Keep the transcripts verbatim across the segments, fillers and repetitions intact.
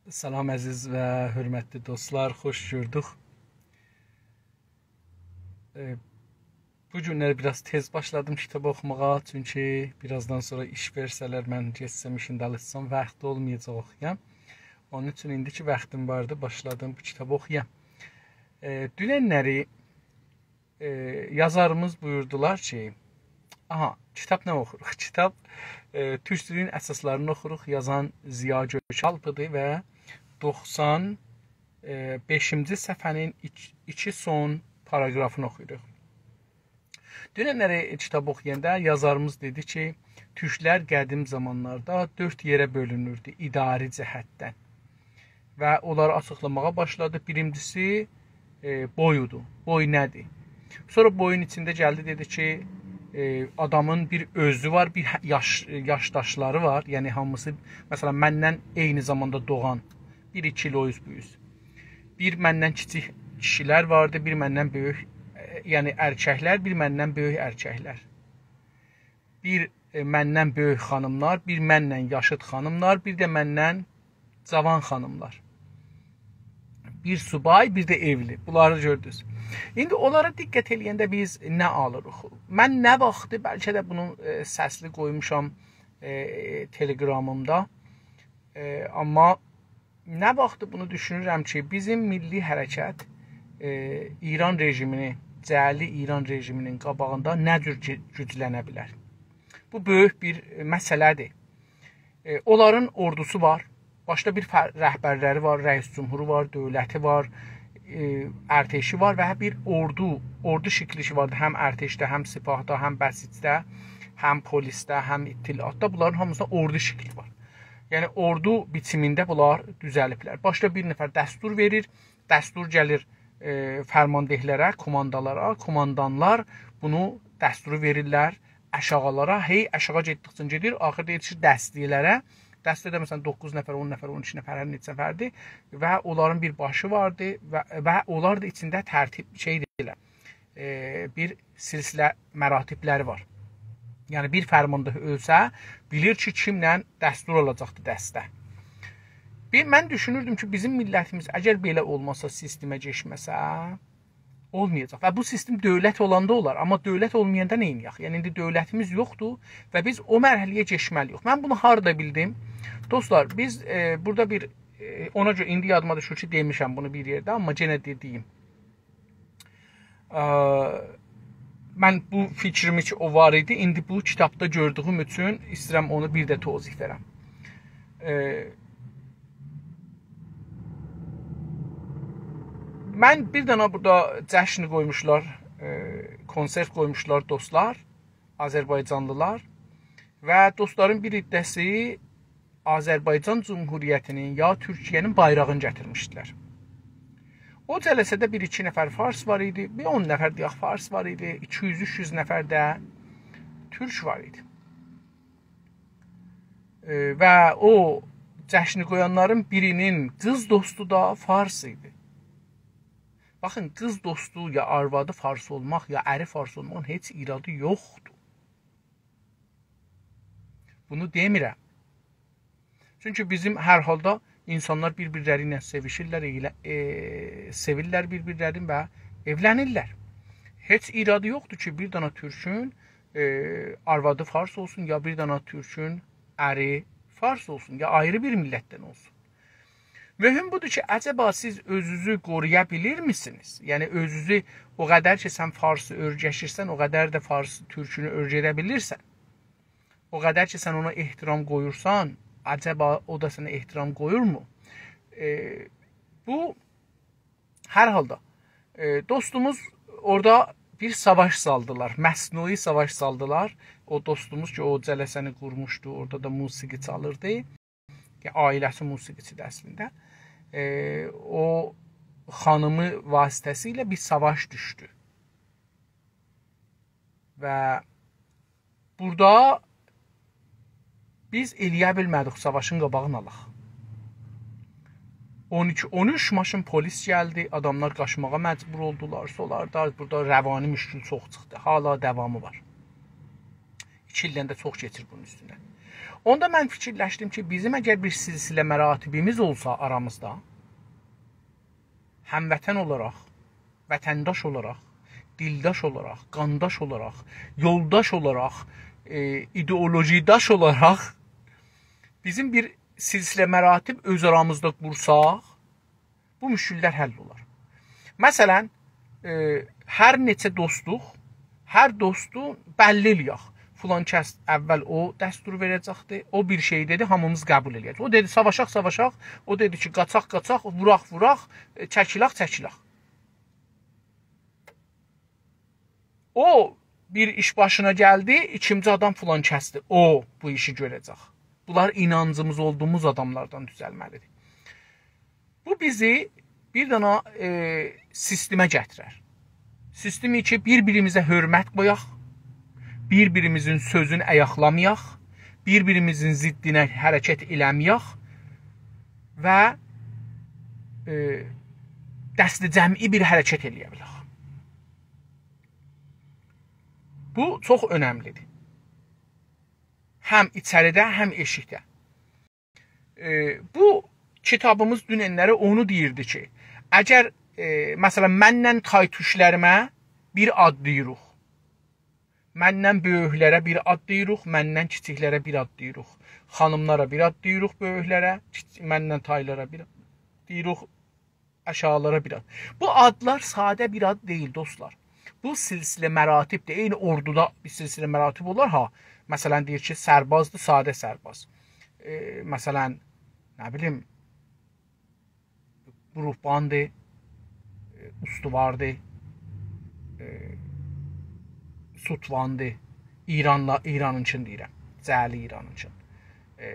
سلام عزیز و حؤرمتلی دوستلار، خوش گؤردوک. ائ، بو گونلری بیر آز تئز باشلادیم کیتاب اوخوماغا، چونکی بیر آزدان سونرا ایش وئرسه‌لر، من گئتسم ایشین دالیسیجام، واخت اولمایاجاق اوخویام. اونون اوچون ایندی کی واختیم واردی، باشلادیم بو کیتابی اوخویام. ائ، دوننلری ائ، یازاریمیز بویوردولار کی، آها، کیتاب نه اوخوروق؟ کیتاب، ائ، تورک دیلینین اساسلارینی اوخوروق، یازان ضیا گؤک‌آلپ‌دیر و دوخسان بئشینجی صفحه‌نین ایک-، ایکی سون پاراگرافینی اوخویوروق. دوننلری کیتاب اوخویاندا یازاریمیز دئدی کی، تورکلر قدیم زامانلاردا دؤرد یئره بؤلونوردو اداری جهتدن. و اونلاری آچیقلاماغا باشلادی. بیرینجیسی، ائ، بویودور. بوی نه‌دیر؟ سونرا بویون ایچینده گلدی، دئدی کی، ائ، آدامین بیر اؤزو وار، بیر هه-، یاش-، یاشداشلاری وار. یعنی هامیسی، مثلا، منن عینی زاماندا دوغان، بیر ایکی ایل او اوز بو اوز. بیر منن کیچیک کیشیلر واردی، بیر منن بؤیوک، ائ، یعنی ارککلر، بیر منن بؤیوک ارککلر. بیر، ائ، منن بؤیوک خانیملار، بیر منن یاشیت خانیملار، بیر ده منن جاوان خانیملار. بیر سوبای، بیر ده ائولی. بونلاری گؤردونوز. ایندی اونلارا دقت ائله‌ینده بیز نه آلیریق؟ من نه واختی، بلکه ده بونو، ائ، سسلی قویموشام، ائ، تلگرامیمدا. ائ، آمما نه واختی بونو دوشونورم کی، بیزیم میللی حرکت، ائ، ایران رژیمینی، جعلی ایران رژیمینین قاباغیندا نه جور گی-، گوجلنه بیلر؟ بو بؤیوک بیر، ائ، مسئله‌دیر. ائ، اونلارین اوردوسو وار. باشدا بیر فر-، رهبرلری وار، رئیس جمهورو وار، دؤولتی وار، ائ، ارتشی وار و بیر اوردو، اوردو شکلی کی واردی. هم ارتشده، هم سپاهدا، هم بسیجده، هم پلیسده، هم اطلاعاتدا، بونلارین هامیسیندا اوردو شکلی وار. یعنی اوردو بیچیمینده بونلار دوزلیبلر. باشدا بیر نفر دستور وئریر، دستور گلیر، ائ، فرماندهلره، کوماندالارا، کوماندانلار بونو دستورو وئریرلر آشاغیلارا، هئی آشاغی گئتدیکجه گئدیر، آخیردا یئتیشیر دسته‌لره. دسته‌ده، مثلا، دوققوز نفر، اون نفر، اون ایکی نفر، هر نئچه نفردیر و اونلارین بیر باشی واردی و، و اونلار دا ایچینده ترتیب، شئی دئییرلر، ائ، بیر سلسله مراتبلری وار. یعنی بیر فرمانده اؤلسه، بیلیر کی، کیمله دستور آلاجاقدی دسته. بیر، من دوشونوردوم کی، بیزیم میللتیمیز اگر بئله اولماسا، سیستمه کئچمه‌سه، اولمایاجاق. و بو سیستم دؤولت اولاندا اولار، آمما دؤولت اولمایاندا نئینیه‌ک؟ یعنی ایندی دؤولتیمیز یوخدور و بیز او مرحله‌یه کئچمه‌لی‌ییک. من بونو هاردا بیلدیم؟ دوستلار، بیز، ائ، بورادا بیر، ائ، اونا گؤره ایندی یادیما دوشور کی، دئمیشم بونو بیر یئرده، آمما یئنه ده دئییم. ا، من بو فیکریم کی، او وار ایدی. ایندی بو کیتابدا گؤردویوم اوچون ایسته‌ییرم اونو بیر ده توضیح وئرم. ائ، من بیر دنه بورادا جشن قویموشلار، ائ، کنسرت قویموشلار دوستلار، آذربایجانلیلار و دوستلارین بیر عده‌سی آذربایجان جمهوریتی‌نین یا تورکیه‌نین بایراغینی گتیرمیشدیلر. او جلسه‌ده بیر ایکی نفر فارس وار ایدی، بیر اون نفر دئیک فارس وار ایدی، ایکی یوز، اوچ یوز نفر ده تورک وار ایدی. ائ، و او جشنی قویانلارین بیری‌نین قیز دوستو دا فارس ایدی. باخین، قیز دوستو یا آروادی فارس اولماق، یا اری فارس اولماغین هئچ ایرادی یوخدور. بونو دئمیرم. چونکی بیزیم هر حالدا اینسانلار بیر-بیرلری ایله سئویشیرلر، ائیله-، ائ، سئویرلر بیر-بیرلرینی و ائولنیرلر. هئچ ایرادی یوخدور کی، بیر دانا تورکون، ائ، آروادی فارس اولسون، یا بیر دانا تورکون اری فارس اولسون، یا آیری بیر میللتدن اولسون. مهم بودور کی، عجبا سیز اؤزونوزو قورویا بیلیرمیسینیز؟ یعنی، اؤزونوزو او قدر کی، سن فارسی اؤیره‌شیرسن، او قدر ده فارس تورکونو اؤیره‌ده بیلیرسن. او قدر کی، سن اونا احترام قویورسان، عجبا او دا سنه احترام قویورمو؟ ائ، بو، هر حالدا، ائ، دوستوموز اورادا بیر ساواش سالدیلار، مصنوعی ساواش سالدیلار. او دوستوموز کی، او جلسه‌نی قورموشدو، اورادا دا موسیقی چالیردی. یا، عائله‌سی موسیقیچی‌دیر اصلینده. ائ، او خانیمی واسطه‌سیله بیر ساواش دوشدو. و بورادا بیز ائلیه بیلمه‌دیک ساواشین قاباغینی آلاق. اون ایکی، اون اوچ ماشین پلیس گلدی، آداملار قاچماغا مجبور اولدولار، سونرا دا بورادا روانی مشکل چوخ چیخدی. حالا داوامی وار. ایکی ایلدن ده چوخ کئچیر بونون اوستوندن. اوندا من فیکیرلشدیم کی، بیزیم اگر بیر سلسله مراتبیمیز اولسا آرامیزدا، هموطن اولاراق، وطنداش اولاراق، دیلداش اولاراق، قانداش اولاراق، یولداش اولاراق، ائ، ایدئولوژی‌داش اولاراق بیزیم بیر سلسله مراتب اؤز آرامیزدا قورساق، بو مشکل‌لر حل اولار. مثلا، ائ، هر نئچه دوستلوق، هر دوستو بللی ائله‌یک. فلان کس اول او دستور وئره‌جکدی، او بیر شئی دئدی، هامیمیز قبول ائله‌یه‌جک. او دئدی، «ساواشاق، ساواشاق.» او دئدی کی، «قاچاق، قاچاق، ووراق، ووراق، ائ، چکیلک، چکیلک.» او بیر ایش باشینا گلدی، ایکینجی آدام فلان کسدیر. او بو ایشی گؤره‌جک. بونلار اینانجیمیز اولدوغوموز آداملاردان دوزلمه‌لیدیر. بو بیزی بیر دنه، ائ، سیستمه گتیرر. سیستمی کی، بیر-بیریمیزه حؤرمت قویاق، بیر-بیریمیزین سؤزونو آیاقلامایاق، بیر-بیریمیزین ضدینه حرکت ائله‌مه‌یک و، ائ، دسته‌جمعی بیر حرکت ائله‌یه بیلک. بو چوخ اؤنملیدیر. هم ایچریده، هم ائشیکده. ائ، بو کیتابیمیز دونن‌لری اونو دئییردی کی، اگر، ائ، مثلا، منله تای‌تورکلریمه بیر آد دئییریک، مندن بؤیوکلره بیر آد دئییریک، مندن کیچیکلره بیر آد دئییریک، خانیملارا بیر آد دئییریک، بؤیوکلره، کیچ-، مندن تایلارا بیر آد دئییریک، آشاغیلارا بیر آد. بو آدلار ساده بیر آد دئییل، دوستلار. بو سلسله مراتب‌دیر. عینی اوردودا بیر سلسله مراتب اولار ها. مثلا، دئییر کی، سربازدیر، ساده سرباز. ائ، مثلا، نه بیلیم، گروهباندیر، ائ، استواردیر، ائ، ستواندیر. ایرانلا، ایرانینکین دئییرم. جعلی ایرانینکین. ائ،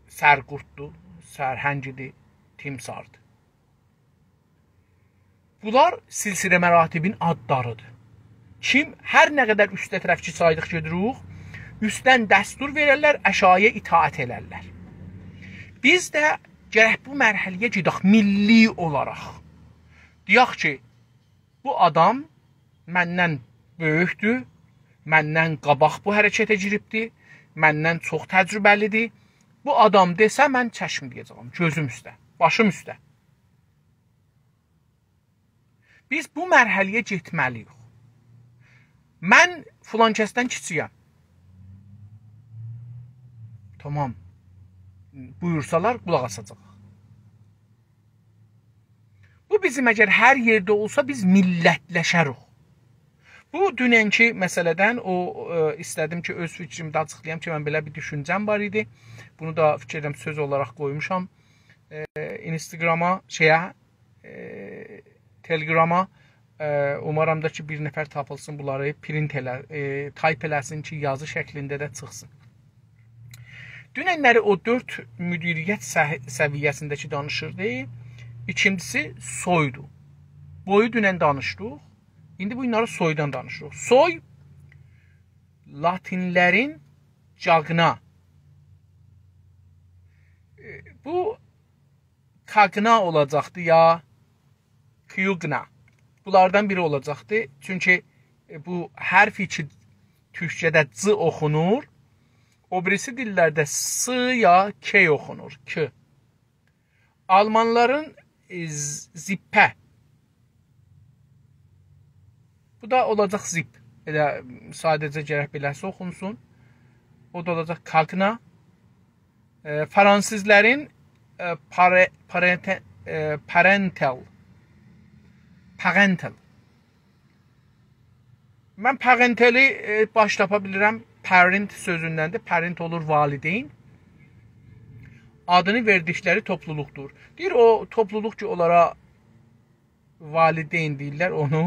سرقورددور، سرهنگیدیر، تیمساردیر. بونلار سلسله مراتبین آدلاریدیر. کیم، هر نه قدر اوسته طرف کی سایدیق گئدیریک، اوستدن دستور وئررلر، آشاغییا اطاعت ائلرلر. بیز ده گرک بو مرحله‌یه گئدک، میللی اولاراق. دئیک کی، بو آدام مندن بؤیوکدور، مندن قاباق بو حرکته گیریبدی، مندن چوخ تجربه‌لیدیر. بو آدام دئسه، من چشم دئیه‌جه‌یم، گؤزوم اوسته، باشیم اوسته. بیز بو مرحله‌یه گئتمه‌لی‌ییک. من فلان کسدن کیچیکم. تامام. بویورسالار، قولاق آساجاغیق. بو بیزیم اگر هر یئرده اولسا، بیز میللتلشریک. بو دوننکی مسئله‌دن او، ائ، ایسته‌دیم کی، اؤز فیکریمی ده آچیقلایام کی، من بئله بیر دوشونجه‌م وار ایدی. بونو دا فیکر ائدیرم سؤز اولاراق قویموشام، ائ، اینستاگراما، شئیه، ائ، تلگراما. ائ، اومارام دا کی، بیر نفر تاپیلسین، بونلاری پرینت ائله، ائ، تایپ ائله‌سین کی، یازی شکلینده ده چیخسین. دونن‌لری او دؤرد مدیریت سه-، سویه‌سینده کی دانیشیردی، ایکینجیسی سویدو. بویو دونن دانیشدیق. ایندی بونلاری سویدان دانیشیریق. سوی لاتینلرین جاگنا. ائ، بو کاگنا اولاجاقدی یا کیوگنا. بونلاردان بیری اولاجاقدی. چونکی، ائ، بو حرف کی تورکجه‌ده ج اوخونور، او بیریسی دیللرده س یا ک اوخونور. ک. آلمانلارین، ائ، ز-، زیپه. بو دا اولاجاق زیپ. ائله ساده‌جه گرک بئله‌سی اوخونسون. او دا اولاجاق کاگنا. ائ، فرانسیزلرین، ائ، پاره-، پارنته-، ائ، پارنتل. پارنتل. من پارنتلی، ائ، باش تاپا بیلیرم. پرنت سؤزوندندیر. پرنت اولور والدین. آدینی وئردیکلری توپلولوقدور. دئییر، او توپلولوق کی، اونلارا والدین دئییرلر، اونو،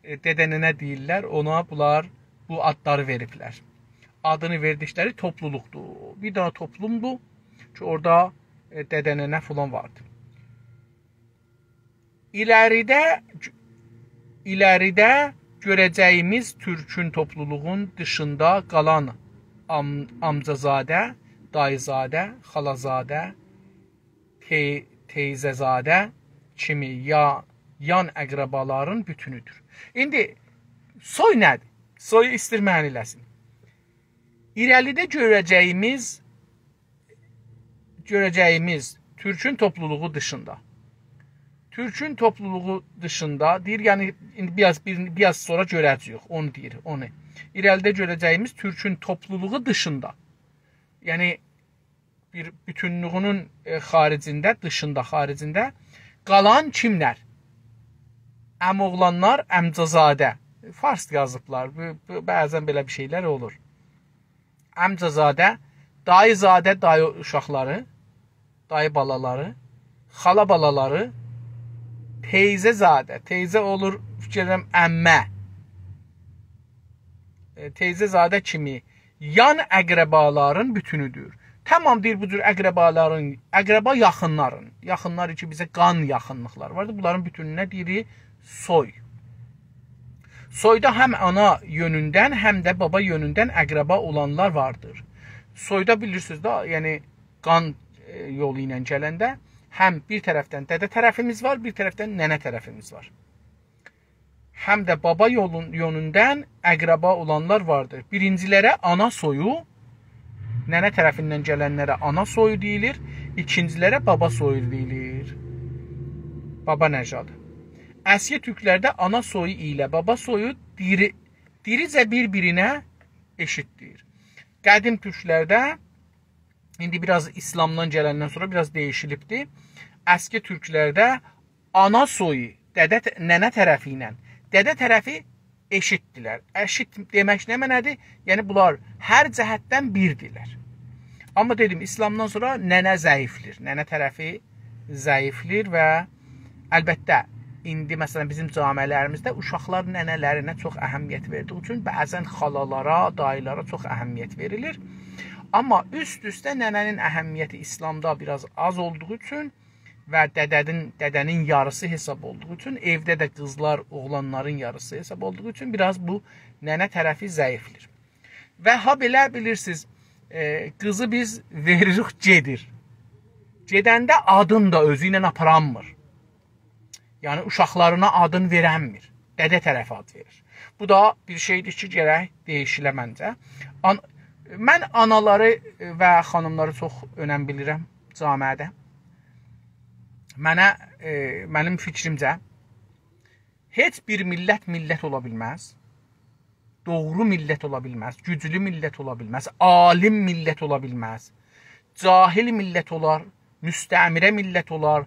ائ، دده ننه دئییرلر، اونا بونلار بو آدلاری وئریبلر. آدینی وئردیکلری توپلولوقدور. بیر دنه توپلومدور کی، اورادا، ائ، دده ننه فلان واردی. ایلریده، ایلریده گؤره‌جه‌ییمیز تورکون توپلولوغون دیشیندا قالان آم-، آمجازاده، دایی‌زاده، خالازاده، تئی-، تئیزه‌زاده کیمی یا-، یان اقربالارین بوتونودور. ایندی سوی نه‌دیر؟ سویو ایستیر معنی ائله‌سین. ایره‌لیده گؤره‌جه‌ییمیز، گؤره‌جه‌ییمیز تورکون توپلولوغو دیشیندا. تورکون توپلولوغو دیشیندا، دئییر، یعنی، ایندی بیر آز، بیر، بیر آز سونرا گؤره‌جه‌ییک، اونو دئییر، اونو. ایره‌لیده گؤره‌جه‌ییمیز تورکون توپلولوغو دیشیندا. یعنی، بیر بوتونلویونون، ائ، خاریجینده، دیشیندا، خاریجینده قالان کیملر؟ عم‌اوغلانلار، عمجه‌زاده. فارس یازیبلار. بو، بو، بعضا بئله بیر شئیلر اولور. عمجه‌زاده، دایی‌زاده، دایی اوشاقلاری، دایی بالالاری، خالا بالالاری، تئیزه‌زاده، تئیزه اولور، فیکیر ائدیرم، عمه. ائ، تئیزه‌زاده کیمی یان اقربالارین بوتونودور. تمام، دئییر، بو جور اقربالارین، اقربا یاخینلارین، یاخینلار کی، بیزه قان یاخینلیقلاری واردیر. بونلارین بوتونونه دئییریک سوی. سویدا هم آنا یؤنوندن، هم ده بابا یؤنوندن اقربا اولانلار واردیر. سویدا بیلیرسینیز ده، یعنی قان، ائ، یولو ایله گلنده هم بیر طرفدن دده طرفیمیز وار، بیر طرفدن ننه طرفیمیز وار. هم ده بابا یولون، یؤنوندن اقربا اولانلار واردیر. بیرینجی‌لره آنا سویو، ننه طرفیندن گلنلره آنا سویو دئییلیر، ایکینجی‌لره بابا سویو دئییلیر. بابا نژادی. اسکی تورکلرده آنا سویو ایله بابا سویو دیری، دیریجه بیر-بیرینه ائشیتدیر. قدیم تورکلرده، ایندی بیر آز ایسلامدان گلندن سونرا بیر آز دییشیلیبدی. اسکی تورکلرده آنا سویو، دده ط-، ننه طرفی ایله دده طرفی ائشیتدیلر. ائشیت دئمک نمنه‌دیر؟ یعنی بونلار هر جهتدن بیردیلر. آمما دئدیم، ایسلامدان سونرا ننه ضعیفلیر. ننه طرفی ضعیفلیر و البته، ایندی، مثلا، بیزیم جامعه‌لریمیزده اوشاقلار ننه‌لرینه چوخ اهمیت وئردیگی اوچون بعضا خالالارا، داییلارا چوخ اهمیت وئریلیر. آمما اوست-اوسته ننه‌نین اهمیتی ایسلامدا بیر آز آز اولدوغو اوچون و دده‌نین، دده‌نین یاریسی حساب اولدوغو اوچون ائوده ده قیزلار اوغلانلارین یاریسی حساب اولدوغو اوچون بیر آز بو ننه طرفی ضعیفلیر. و هابئله بیلیرسینیز، ائ، قیزی بیز وئریریک، گئدیر. گئدنده آدین دا اؤزو ایله آپارانمیر. یعنی، اوشاقلارینا آدین وئرنمیر. دده طرفی آد وئریر. بو دا بیر شئیدیر کی، گرک دییشیله منجه. آن-، من آنالاری و خانیملاری چوخ اؤنم بیلیرم جامعه‌ده. منه، ائ، منیم فیکریمجه، هئچ بیر میللت میللت اولا بیلمز. دوغرو میللت اولا بیلمز، گوجلو میللت اولا بیلمز، عالیم میللت اولا بیلمز. جاهل میللت اولار، مستعمره میللت اولار،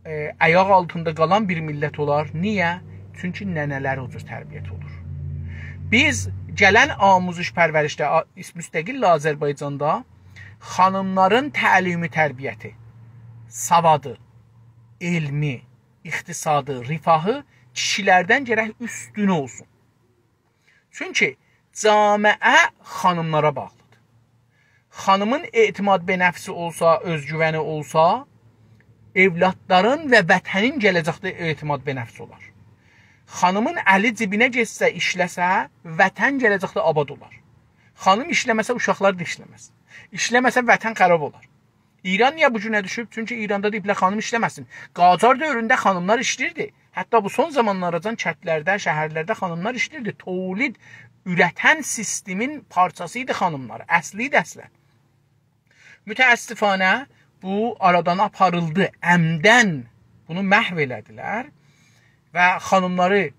ائ، آیاق آلتیندا قالان بیر میللت اولار. نییه؟ چونکی ننه‌لری او جور تربیت اولور. بیز گلن آموزش پرورشده، آ-، مستقل آذربایجاندا خانیملارین تعلیمی، تربیتی، سوادی، علمی، اقتصادی، رفاهی کیشیلردن گرک اوستون اولسون. چونکی جامعه خانیملارا باغلیدیر. خانیمین اعتماد به نفسی اولسا، اؤزگوونی اولسا، اولادلارین و وطنین گله‌جکده اعتماد به نفسی اولار. خانیمین الی جیبینه گئتسه، ایشله‌سه، وطن گله‌جکده آباد اولار. خانیم ایشله‌مه‌سه، اوشاقلار دا ایشله‌مز. ایشله‌مه‌سه، وطن خراب اولار. ایران نییه بو گونه دوشوب؟ چونکی ایراندا دئییبلر، خانیم ایشله‌مه‌سین. قاجار دؤورونده خانیملار ایشله‌ییردی. حتی بو سون زامانلاراجان کندلرده، شهرلرده خانیملار ایشله‌ییردی. تولید، اورتن سیستمین پارچاسی ایدی خانیملار. اصلی ایدی اصلا. متأسفانه بو آرادان آپاریلدی. عمداً بونو محو ائله‌دیلر و خانیملاری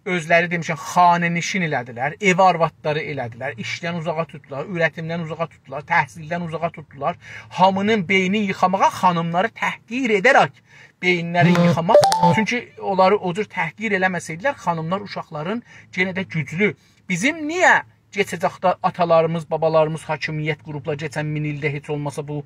اؤزلری، دئمیشم، خانه‌نشین ائله‌دیلر، ائو آروادلاری ائله‌دیلر، ایشدن اوزاغا توتدولار، اورتیمدن اوزاغا توتدولار، تحصیلدن اوزاغا توتدولار. هامینین بئینین ییخاماغا، خانیملاری تحقیر ائده‌رک بئیینلرین ییخاماق. چونکی اونلاری او جور تحقیر ائله‌مه‌سه‌یدیلر، خانیملار اوشاقلارین یئنه ده گوجلو. بیزیم نییه کئچه‌جکده آتالاریمیز، بابالاریمیز حاکمیت قوروبلار کئچن مین ایلده هئچ اولماسا بو، ائ،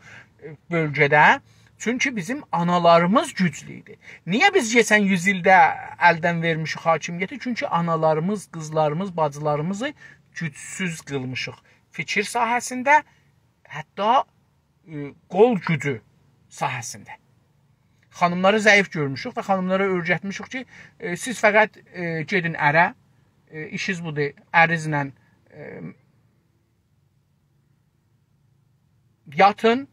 بؤلگه‌ده؟ چونکی بیزیم آنالاریمیز گوجلو ایدی. نییه بیز کئچن یوز ایلده الدن وئرمیشیک حاکمیتی؟ چونکی آنالاریمیز، قیزلاریمیز، باجیلاریمیزی گوجسوز قیلمیشیق. فیکیر ساحه‌سینده، حتی، ائ، قول گوجو ساحه‌سینده. خانیملاری ضعیف گؤرموشوک و خانیملارا اؤیرتمیشیک کی، ائ، سیز فقط، ائ، گئدین اره، ائ، ایشیز بودور، ارینیزله، ائ، یاتین،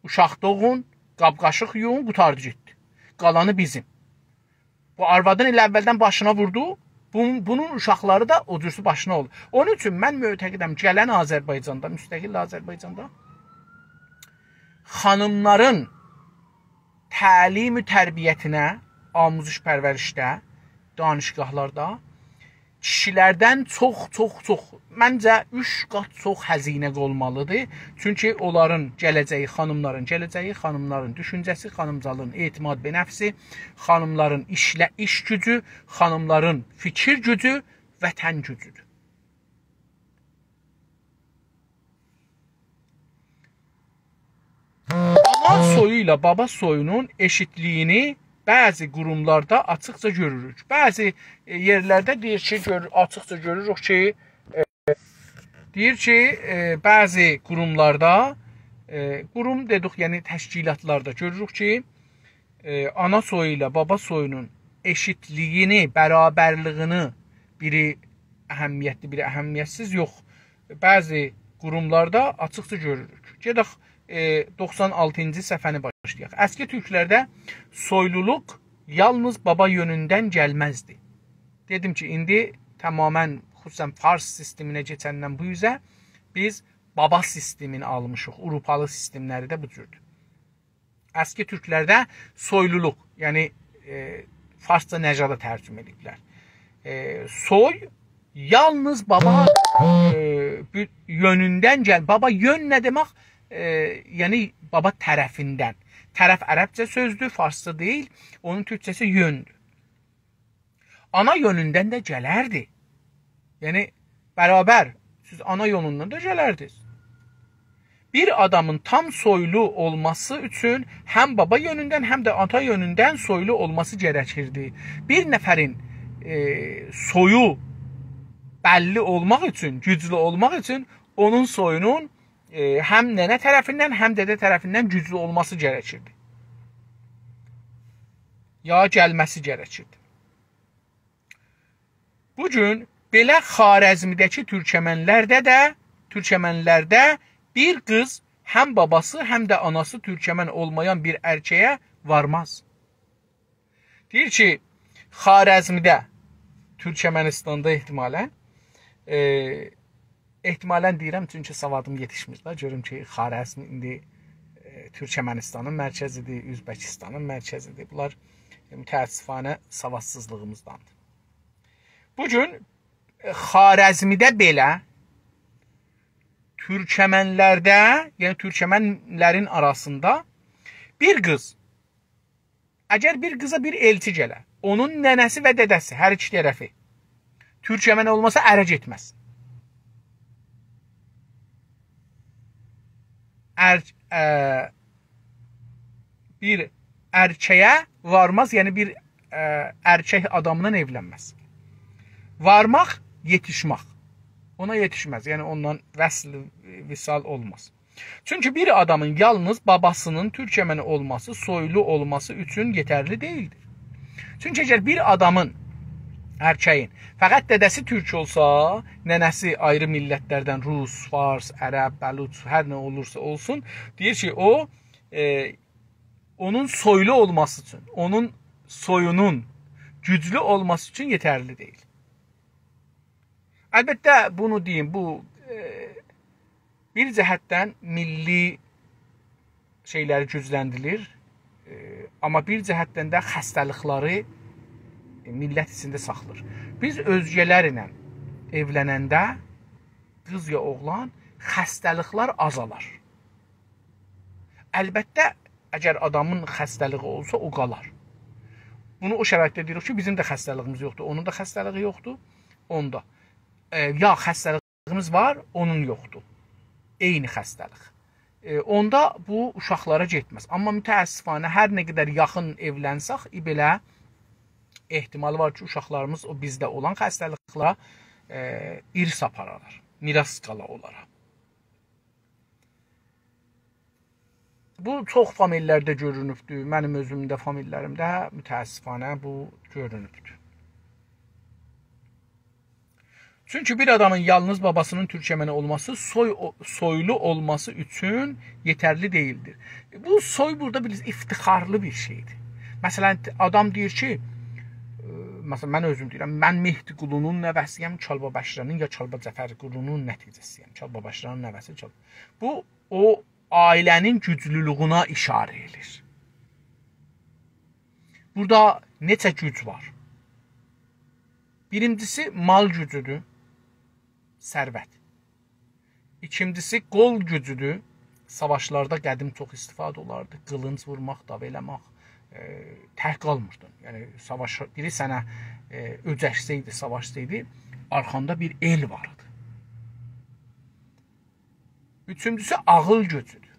اوشاق دوغون، قاب-قاشیق یویون، قوتاردی گئتدی. قالانی بیزیم. بو آروادین ائله اولدن باشینا ووردو، بون-، بونون اوشاقلاری دا او جورسو باشینا اولور. اونون اوچون من معتقدم، گلن آذربایجاندا، مستقل آذربایجاندا خانیملارین تعلیم و تربیتینه، آموزش پرورشده، دانشگاهلاردا کیشیلردن چوخ، چوخ، چوخ، منجه اوچ قات چوخ هزینه قویمالیدیر. چونکی اونلارین گله‌جه‌یی، خانیملارین گله‌جه‌یی، خانیملارین دوشونجه‌سی، خانیملارین اعتماد به نفسی، خانیملارین ایشله-، ایش گوجو، خانیملارین فیکیر گوجو، وطن گوجودور. آنا سویو ایله بابا سویونون ائشیتلیگینی بعضی قوروملاردا آچیقجا گؤروروک. بعضی، ائ، یئرلرده دئییر کی، گؤر-، آچیقجا گؤروروک کی، ائ، دئییر کی، ائ، بعضی قوروملاردا، ائ، قوروم دئدیک، یعنی تشکیلاتلاردا گؤروروک کی، ائ، آنا سویو ایله بابا سویونون ائشیتلیگینی، برابرلیگینی، بیری اهمیتلی، بیری اهمیتسیز، یوخ. بعضی قوروملاردا آچیقجا گؤروروک. گئدک، ائ، دوخسان آلتینجی صفحه‌نی باشلایاق. اسکی تورکلرده سویلولوق یالنیز بابا یؤنوندن گلمزدی. دئدیم کی، ایندی تمامیله، خصوصاً فارس سیستمینه کئچندن بو اوزه بیز بابا سیستمینی آلمیشیق. آوروپالی سیستملری ده بو جوردور. اسکی تورکلرده سویلولوق، یعنی، ائ، فارسجا نژادا ترجمه ائدیبلر. ائ، سوی یالنیز بابا، ائ، بو-، یؤنوندن گل-، بابا یؤن نه دئمک؟ ائ، یعنی بابا طرفیندن. طرف عربجه سؤزدور، فارسجا دئییل. اونون تورکجه‌سی یؤندور. آنا یؤنوندن ده گلردی. یعنی، برابر، سیز آنا یؤنوندن ده گلردینیز. بیر آدامین تام سویلو اولماسی اوچون هم بابا یؤنوندن، هم ده آتا یؤنوندن سویلو اولماسی گرکیردی. بیر نفرین، ائ، سویو بللی اولماق اوچون، گوجلو اولماق اوچون اونون سویونون، ائ، هم ننه طرفیندن، هم دده طرفیندن گوجلو اولماسی گرکیردی. یا گلمه‌سی گرکیردی. بو گون بئله خوارزمیده‌کی تورکمنلرده ده، تورکمنلرده بیر قیز هم باباسی، هم ده آناسی تورکمن اولمایان بیر ارکه‌یه وارماز. دئییر کی، خوارزمیده، تورکمنیستاندا احتمالاً، ائ، احتمالاً دئییرم، چونکی سوادیم یئتیشمیر ده. گؤروم کی، خوارزم ایندی، ائ، تورکمنیستانین مرکزیدیر، اؤزبکیستانین مرکزیدیر. بونلار، ائ، متأسفانه سوادسیزلیغیمیزداندیر. بو گون، ائ، خوارزمیده بئله تورکمنلرده، یعنی تورکمنلرین آراسیندا بیر قیز، اگر بیر قیزا بیر ائلچی گله، اونون ننه‌سی و دده‌سی، هر ایکی طرفی، تورکمن اولماسا اره گئتمز. ار-، ائ، بیر ارکه‌یه وارماز، یعنی بیر، ائ، ارکک آداملا ائولنمز. وارماق، یئتیشمک. اونا یئتیشمز، یعنی اوندان وصل، وصال اولماز. چونکی بیر آدامین یالنیز باباسینین تورکمن اولماسی، سویلو اولماسی اوچون یئترلی دئییلدیر. چونکی اگر بیر آدامین، ارکه‌یین، فقط دده‌سی تورک اولسا، ننه‌سی آیری میللتلردن، روس، فارس، عرب، بلوچ، هر نه اولورسا اولسون، دئییر کی، او، ائ، اونون سویلو اولماسی اوچون، اونون سویونون گوجلو اولماسی اوچون یئترلی دئییل. البته، بونو دئییم، بو، ائ، بیر جهتدن میللی شئیلری گوجلندیریر، ائ، آمما بیر جهتدن ده خسته‌لیکلری، ائ، میللت ایچینده ساخلیر. بیز اؤزگه‌لرله ائولننده، قیز یا اوغلان، خسته‌لیکلر آزالار. البته، اگر آدامین خسته‌لیگی اولسا، او قالار. بونو او شرایطده دئییریک کی، بیزیم ده خسته‌لیگیمیز یوخدور، اونون دا خسته‌لیگی یوخدور، اوندا. ائ، یا خسته‌لیگیمیز وار، اونون یوخدور. عینی خسته‌لیک. ائ، اوندا بو اوشاقلارا گئتمز. آمما متأسفانه، هر نه قدر یاخین ائولنسک، ای بئله احتمالی وار کی، اوشاقلاریمیز او بیزده اولان خسته‌لیکلره، ائ، ارث آپارارلار، میراث قالا اونلارا. بو چوخ فامیللرده گؤرونوبدور. منیم اؤزوم ده فامیللریمده متأسفانه بو گؤرونوبدور. چونکی بیر آدامین یالنیز باباسینین تورکمنی اولماسی سوی-، او-، سویلو اولماسی اوچون یئترلی دئییلدیر. بو سوی بورادا بیر افتخارلی بیر شئیدیر. مثلاً، آدام دئییر کی، ائ، مثلا، من اؤزوم دئییرم، من مهدی‌قولونون نوه‌سی‌یم، چالبابکی‌رانین یا چالباجعفرقولونون نتیجه‌سی‌یم. چالبابکی‌رانین نوه‌سی، چال-، بو، او عائله‌نین گوجلولویونه ایشاره ائدیر. بورادا نئچه گوج وار؟ بیرینجیسی مال گوجودور، ثروت. ایکینجیسی قول گوجودور. ساواشلاردا قدیم چوخ استفاده اولاردی. قیلینج وورماق، دعوا ائله‌مک، ائ، تک قالمیردین. یعنی ساواش، بیری سنه، ائ، اؤجکسه‌یدی، ساواشسایدی، آرخاندا بیر ائل وار ایدی. اوچونجوسو عاغیل گوجودور.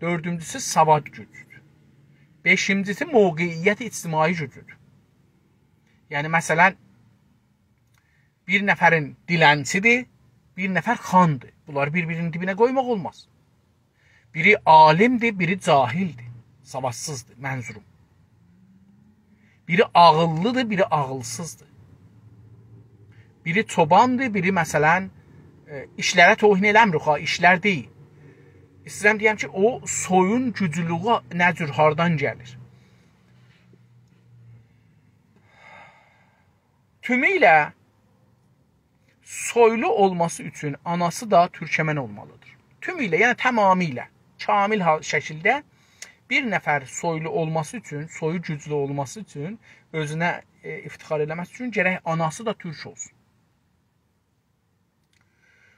دؤردونجوسو سواد گوجودور. بئشینجیسی موقعیت اجتماعی گوجودور. یعنی، مثلا، بیر نفرین دیلنچی‌دیر، بیر نفر خاندیر. بونلاری بیر-بیرینین دیبینه قویماق اولماز. بیری عالیمدیر، بیری جاهلدیر. سوادسیزدیر، منظوروم. بیری عاغیللی‌دیر، بیری عاغیلسیزدیر. بیری چوباندیر، بیری، مثلا، ائ، ایشلره توهین ائله‌میریک ها، ایشلر دئییل. ایسته‌ییرم دئیم کی، او سویون گوجلولویو نه جور، هاردان گلیر؟ تومو ایله سویلو اولماسی اوچون آناسی دا تورکمن اولمالیدیر. تومو ایله، یعنی تمامیله، کامل حال-، شکیلده بیر نفر سویلو اولماسی اوچون، سویو گوجلو اولماسی اوچون، اؤزونه، ائ، افتخار ائله‌مه‌سی اوچون گرک آناسی دا تورک اولسون.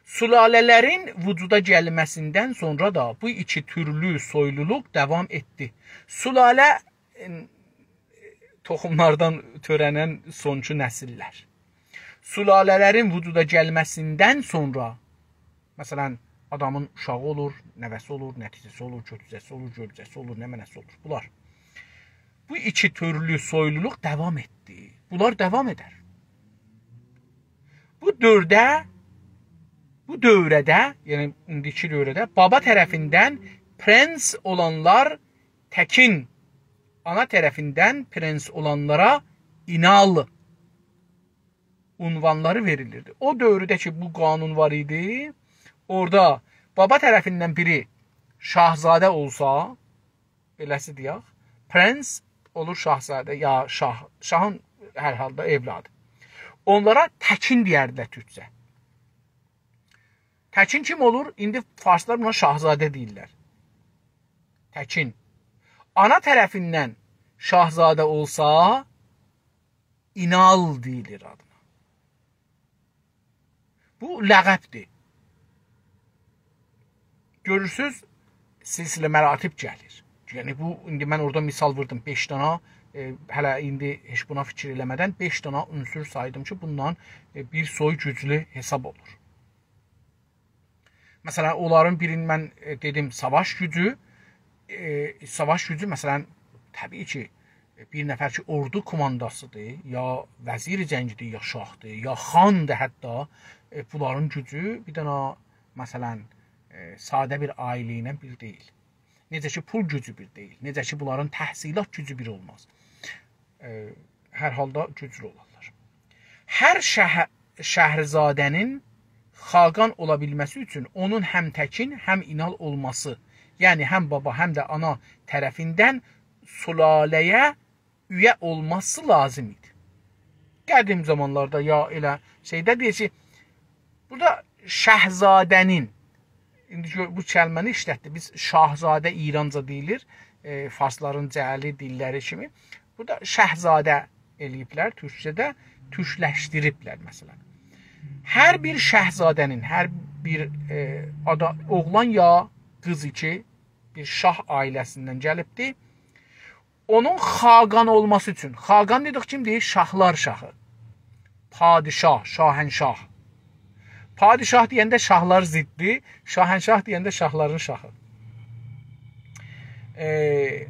سلاله‌لرین وجودا گلمه‌سیندن سونرا دا بو ایکی تورلو سویلولوق داوام ائتدی. سلاله، ائم، توخوملاردان تؤره‌نن سونونجو نسیللر. سلاله‌لرین وجودا گلمه‌سیندن سونرا، مثلا، آدامین اوشاغی اولور، نوه‌سی اولور، نتیجه‌سی اولور، گؤتوجه‌سی اولور، گؤرجه‌سی اولور، نمنه‌سی اولور. بونلار. بو ایکی تورلو سویلولوق داوام ائتدی. بونلار داوام ائدر. بو دؤورده، بو دؤوره‌ده، یعنی ایندیکی دؤوره‌ده بابا طرفیندن پرنس اولانلار تکین، آنا طرفیندن پرنس اولانلارا اینال عنوانلاری وئریلیردی. او دؤورده کی، بو قانون وار ایدی، اورادا بابا طرفیندن بیری شاهزاده اولسا، بئله‌سی دئیک، پرنس اولور شاهزاده، یا شاه، شاهین هر حالدا اولادی. اونلارا تکین دئیردیلر تورکجه. تکین کیم اولور؟ ایندی فارسلار بونا شاهزاده دئییرلر. تکین. آنا طرفیندن شاهزاده اولسا، اینال دئییلیر آدینا. بو لقبدیر. گؤرورسوز، سلسله مراتب گلیر. یعنی بو، ایندی من اورادا مثال ووردوم، بئش دانا، ائ، هله ایندی هئچ بونا فیکیر ائله‌مه‌دن بئش دانا عنصر سایدیم کی، بوندان، ائ، بیر سوی گوجلو حساب اولور. مثلا، اونلارین بیرینی من، ائ، دئدیم، ساواش گوجو. ائ، ساواش گوجو، مثلا، طبیعی کی، بیر نفر کی، اوردو کومانداسیدیر، یا وزیر جنگیدیر، یا شاهدیر، یا خاندیر حتی، ائ، بونلارین گوجو بیر دنه، مثلا، ائ، ساده بیر عائله ایله بیر دئییل. نئجه کی، پول گوجو بیر دئییل. نئجه کی، بونلارین تحصیلات گوجو بیر اولماز. ائ، هر حالدا گوجلو اولارلار. هر شهر، شهرزاده‌نین خاقان اولا بیلمه‌سی اوچون اونون هم تکین، هم اینال اولماسی، یعنی هم بابا، هم ده آنا طرفیندن سلاله‌یه اویه اولماسی لازیم ایدی. قدیم زامانلاردا یا ائله شئیده دئییر کی، بورادا شهزاده‌نین، ایندی گؤ-، بو کلمه‌نی ایشلتدی. بیز شاهزاده ایرانجا دئییلیر، ائ، فارسلارین جعلی دیللری کیمی. بورادا شهزاده ائله‌ییبلر، تورکجه‌ده تورکلشدیریبلر، مثلا. هر بیر شهزاده‌نین، هر بیر، ائ، آدا-، اوغلان یا قیز کی، بیر شاه عائله‌سیندن گلیبدی. اونون خاقان اولماسی اوچون، خاقان دئدیک کیمدیر؟ شاهلار شاهی. پادشاه، شاهنشاه. پادشاه دئینده شاهلار ضدی، شاهنشاه دئینده شاهلارین شاهی. ائ،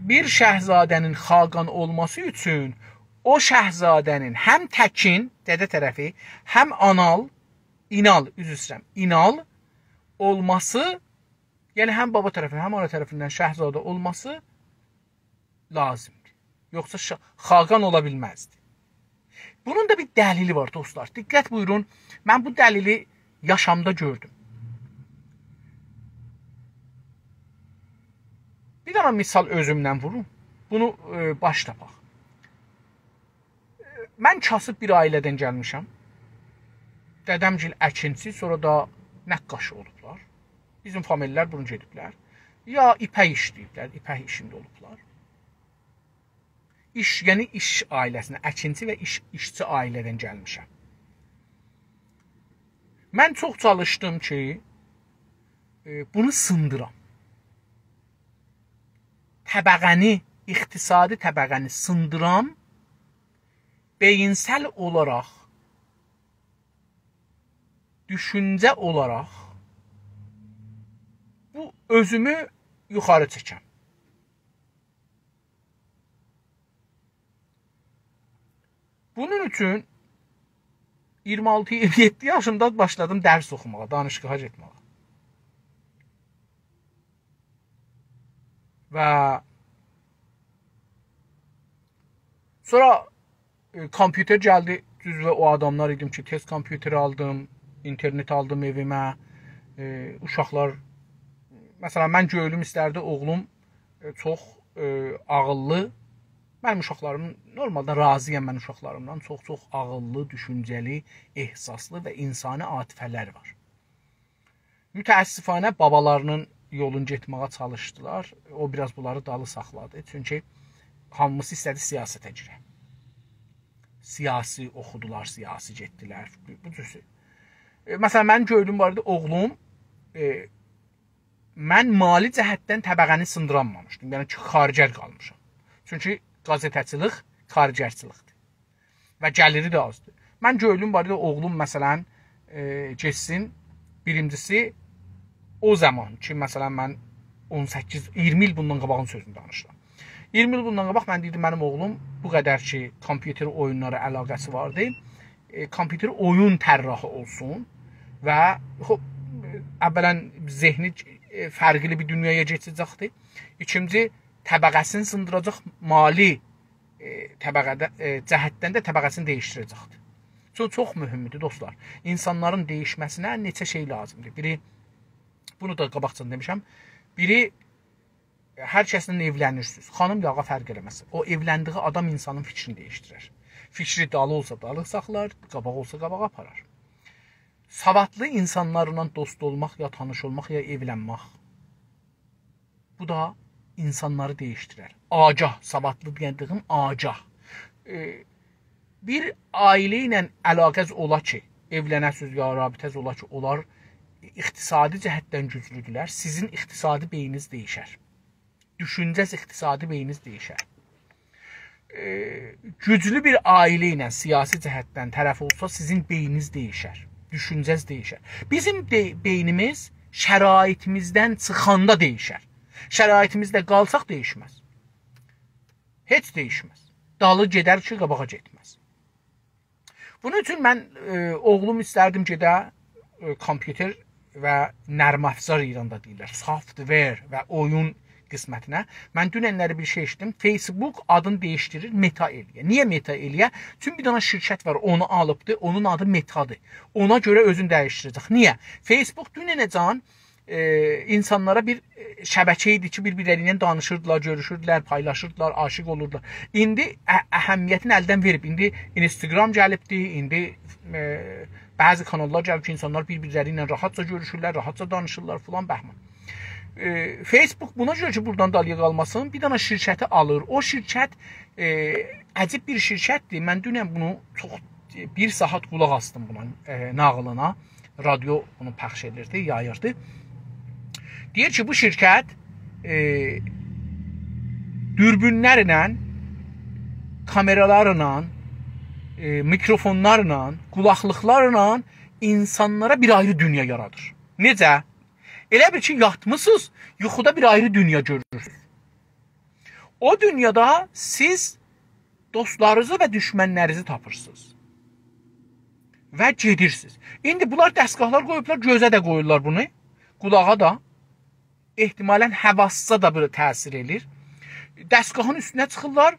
بیر شهزاده‌نین خاقان اولماسی اوچون او شهزاده‌نین هم تکین، دده طرفی، هم آنال، اینال، عذر ایسته‌ییرم، اینال اولماسی، یعنی هم بابا طرفیندن، هم آنا طرفیندن شهزاده اولماسی لازیمدیر. یوخسا شا-، خاقان اولا بیلمزدی. بونون دا بیر دلیلی وار، دوستلار. دقت بویورون، من بو دلیلی یاشامدا گؤردوم. بیر دنه مثال اؤزومدن ووروم. بونو، ائ، باش تاپاق. من کاسیب بیر عائله‌دن گلمیشم. دده‌م‌گیل اکینچی، سونرا دا نقاش اولوبلار. بیزیم فامیللر بونو گئدیبلر. یا ایپک ایشله‌ییبلر، ایپک ایشینده اولوبلار. ایش، یعنی ایش عائله‌سینده، اکینچی و ایش، ایشچی عائله‌دن گلمیشم. من چوخ چالیشدیم کی، ائ، بونو سیندیرام. طبقه‌نی، اقتصادی طبقه‌نی سیندیرام، بئیینسل اولاراق، دوشونجه اولاراق بو اؤزومو یوخاری چکم. بونون اوچون اییرمی آلتی، اییرمی یئددی یاشیمدا باشلادیم درس اوخوماغا، دانشگاها گئتمه‌یه. و سونرا، ائ، کامپیوتر گلدی، جزو او آداملار ایدیم کی، تئز کامپیوتر آلدیم، اینترنت آلدیم ائویمه. ائ، اوشاقلار، مثلا، من گؤیلوم ایستردی اوغلوم، ائ، چوخ، ائ، عاغیللی. منیم اوشاقلاریم، نورمالدا راضی‌یام من اوشاقلاریمدان. چوخ-چوخ عاغیللی، دوشونجه‌لی، احساسلی و انسانی عاطفه‌لر وار. متأسفانه بابالاری‌نین یولون گئتمه‌یه چالیشدیلار. او بیر آز بونلاری دالی ساخلادی. چونکی هامیسی ایسته‌دی سیاسته گیره. سیاسی اوخودولار، سیاسی گئتدیلر. بو، بو جور شئی. ائ، مثلا، منیم گؤیلوم وار ایدی، اوغلوم، ائ، من مالی جهتدن طبقه‌نی سیندیرانمامیشدیم. یعنی کی، خارجر قالمیشام. چونکی قازئته‌چیلیک خارجرچیلیکدیر. و گلیری ده آزدیر. من گؤیلوم وار ایدی، اوغلوم، مثلا، ائ، گئتسین، بیرینجیسی، او زامان کی، مثلا، من اون سککیز، اییرمی ایل بوندان قاباغین سؤزونو دانیشیرام. اییرمی ایل بوندان قاباق من دئییردیم، منیم اوغلوم بو قدر کی، کامپیوتر اویونلارا علاقه‌سی واردی، ائ، کامپیوتر اویون طراحی اولسون و، خب، اولاً ذهنی، ائ، فرقلی بیر دونیایا کئچه‌جکدی. ایکینجی، طبقه‌سینی سیندیراجاق، مالی، ائ، طبقه‌ده، ائ، جهتدن ده طبقه‌سینی دییشدیره‌جکدی. چوخ، چوخ مهمدور، دوستلار. اینسانلارین دییشمه‌سینه نئچه شئی لازیمدیر. بیری، بونو دا قاباقجادان دئمیشم، بیری، هر کسله ائولنیرسینیز. خانیم یا آغا فرق ائله‌مز. او ائولندیگی آدام اینسانین فیکرینی دییشدیرر. فیکری دالی اولسا دالی ساخلار، قاباق اولسا قاباغا آپارار. سوادلی اینسانلارلا دوست اولماق، یا تانیش اولماق، یا ائولنمک. بو دا اینسانلاری دییشدیرر. آگاه، سوادلی دئیه‌ندیگیم آگاه. ائ، بیر عائله ایله علاقه‌ز اولا کی، ائولنه‌سیز یا رابطه‌ز اولا کی، اونلار اقتصادی جهتدن گوجلودورلر، سیزین اقتصادی بئینینیز دییشر. دوشونجه‌ز، اقتصادی بئینینیز دییشر. ائ، گوجلو بیر عائله ایله سیاسی جهتدن طرف اولسا، سیزین بئینینیز دییشر، دوشونجه‌ز دییشر. بیزیم دئ-، بئینیمیز شرایطیمیزدن چیخاندا دییشر. شرایطیمیزده قالساق دییشمز. هئچ دییشمز. دالی گئدر کی، قاباغا گئتمز. بونون اوچون من، ائ، اوغلوم ایستردیم گئده، ائ، کامپیوتر و نرم افزار، ایراندا دئییرلر، software و اویون قسمتینه. من دوننلری بیر شئی ائشیتدیم. فیسبوک آدینی دییشدیریر، متا ائلیه. نییه متا ائلیه؟ چونکی بیر دنه شرکت وار، اونو آلیبدی، اونون آدی متادیر. اونا گؤره اؤزونو دییشدیره‌جک. نییه؟ فیسبوک دوننه‌جن، ائ، اینسانلارا بیر، ائ، شبکه ایدی کی، بیر-بیرلری ایله دانیشیردیلار، گؤروشوردولر، پایلاشیردیلار، عاشیق اولوردولار. ایندی ا-، اهمیتینی الدن وئریب. ایندی اینستاگرام گلیبدی، ایندی، ائ، بعضی کاناللار گلیب کی، اینسانلار بیر-بیرلری ایله راحتجا گؤروشورلر، راحتجا دانیشیرلار فلان، بهمان. ائ، فیسبوک بونا گؤره کی، بورادان دالییا قالماسین، بیر دنه شرکتی آلیر. او شرکت، ائ، عجیب بیر شرکتدیر. من دونن بونو چوخ، ائ، بیر ساعت قولاق آسدیم بونون، ائ، ناغیلینا. رادیو بونو پخش ائدیردی، یاییردی. دئییر کی، بو شرکت، ائ، دوربینلرله، کامئرالارلا، ائ، میکروفونلارلا، قولاقلیقلارلا اینسانلارا بیر آیری دونیا یارادیر. نئجه؟ ائله بیل کی، یاتمیسینیز، یوخودا بیر آیری دونیا گؤرورسونوز. او دونیادا سیز دوستلارینیزی و دوشمنلرینیزی تاپیرسینیز. و گئدیرسینیز. ایندی بونلار دستگاهلار قویوبلار، گؤزه ده قویورلار بونو، قولاغا دا. احتمالاً حواسا دا بو تأثیر ائله‌ییر. دستگاهین اوستونه چیخیرلار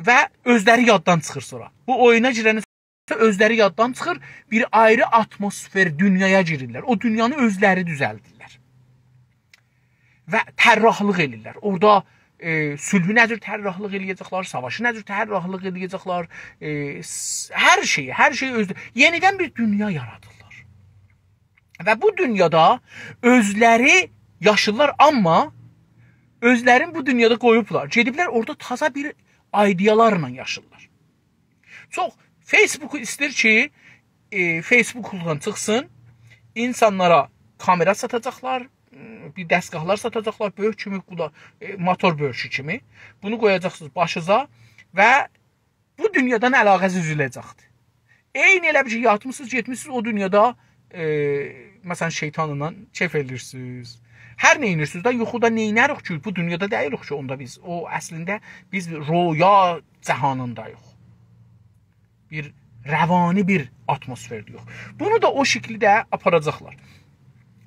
و اؤزلری یاددان چیخیر سونرا. بو اویونا گیرن اؤزلری یاددان چیخیر، بیر آیری آتموسفر دونیایا گیریرلر. او دونیانی اؤزلری دوزلدیرلر. و طراحلیق ائدیرلر. اورادا ائ، صلحو نه جور طراحلیق ائله‌یه‌جکلر، ساواشی نه جور طراحلیق ائله‌یه‌جکلر، ائ، س-، هر شئیی، هر شئیی اؤزده. یئنیدن بیر دونیا یارادیرلار. و بو دونیادا اؤزلری یاشیرلار، آمما اؤزلرینی بو دونیادا قویوبلار. گئدیبلر اورادا تازا بیر ایده‌یالارلا یاشیرلار. چوخ فیسبوکو ایسته‌ییر کی، ائ، فیسبوکدان چیخسین، اینسانلارا کامئرا ساتاجاقلار، م، بیر دستگاهلار ساتاجاقلار، بؤرک کیمی قولا-، ائ، موتور بؤرکو کیمی. بونو قویاجاقسینیز باشینیزا و بو دونیادان علاقه‌نیز اوزوله‌جکدیر. عینی ائله بیل کی، یاتمیسینیز، گئتمیسینیز او دونیادا، ائ، مثلا، شیطانلا کئف ائله‌ییرسینیز. هر نه ائدیرسینیز ده، یوخودا نئینه‌ریک کی، بو دونیادا دئییلیک کی، اوندا بیز. او، اصلینده بیز رؤیا جهانینداییق. بیر روانی بیر آتموسفرده‌ییک. بونو دا او شکیلده آپاراجاقلار.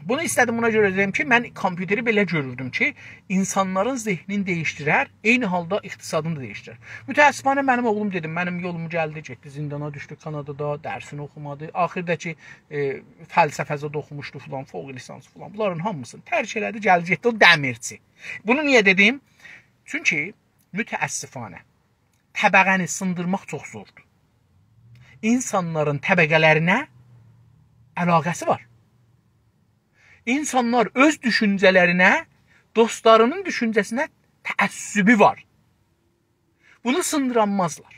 بونو ایسته‌دیم بونا گؤره دئییم کی، من کامپیوتری بئله گؤروردوم کی، اینسانلارین ذهنینی دییشدیرر، عینی حالدا اقتصادینی دا دییشدیرر. متأسفانه منیم اوغلوم، دئدیم، منیم یولوم گلدی، گئتدی زندانا دوشدو، کانادادا درسینی اوخومادی. آخیرداکی، ائ، فلسفه زاد اوخوموشدو فلان، فوق لیسانس فلان. بونلارین هامیسینی ترک ائله‌دی، گلدی گئتدی او دمیرچی. بونو نییه دئدیم؟ چونکی متأسفانه طبقه‌نی سیندیرماق چوخ زوردور. اینسانلارین طبقه‌لرینه علاقه‌سی وار. اینسانلار اؤز دوشونجه‌لرینه، دوستلارینین دوشونجه‌سینه تعصبو وار. بونو سیندیرانمازلار.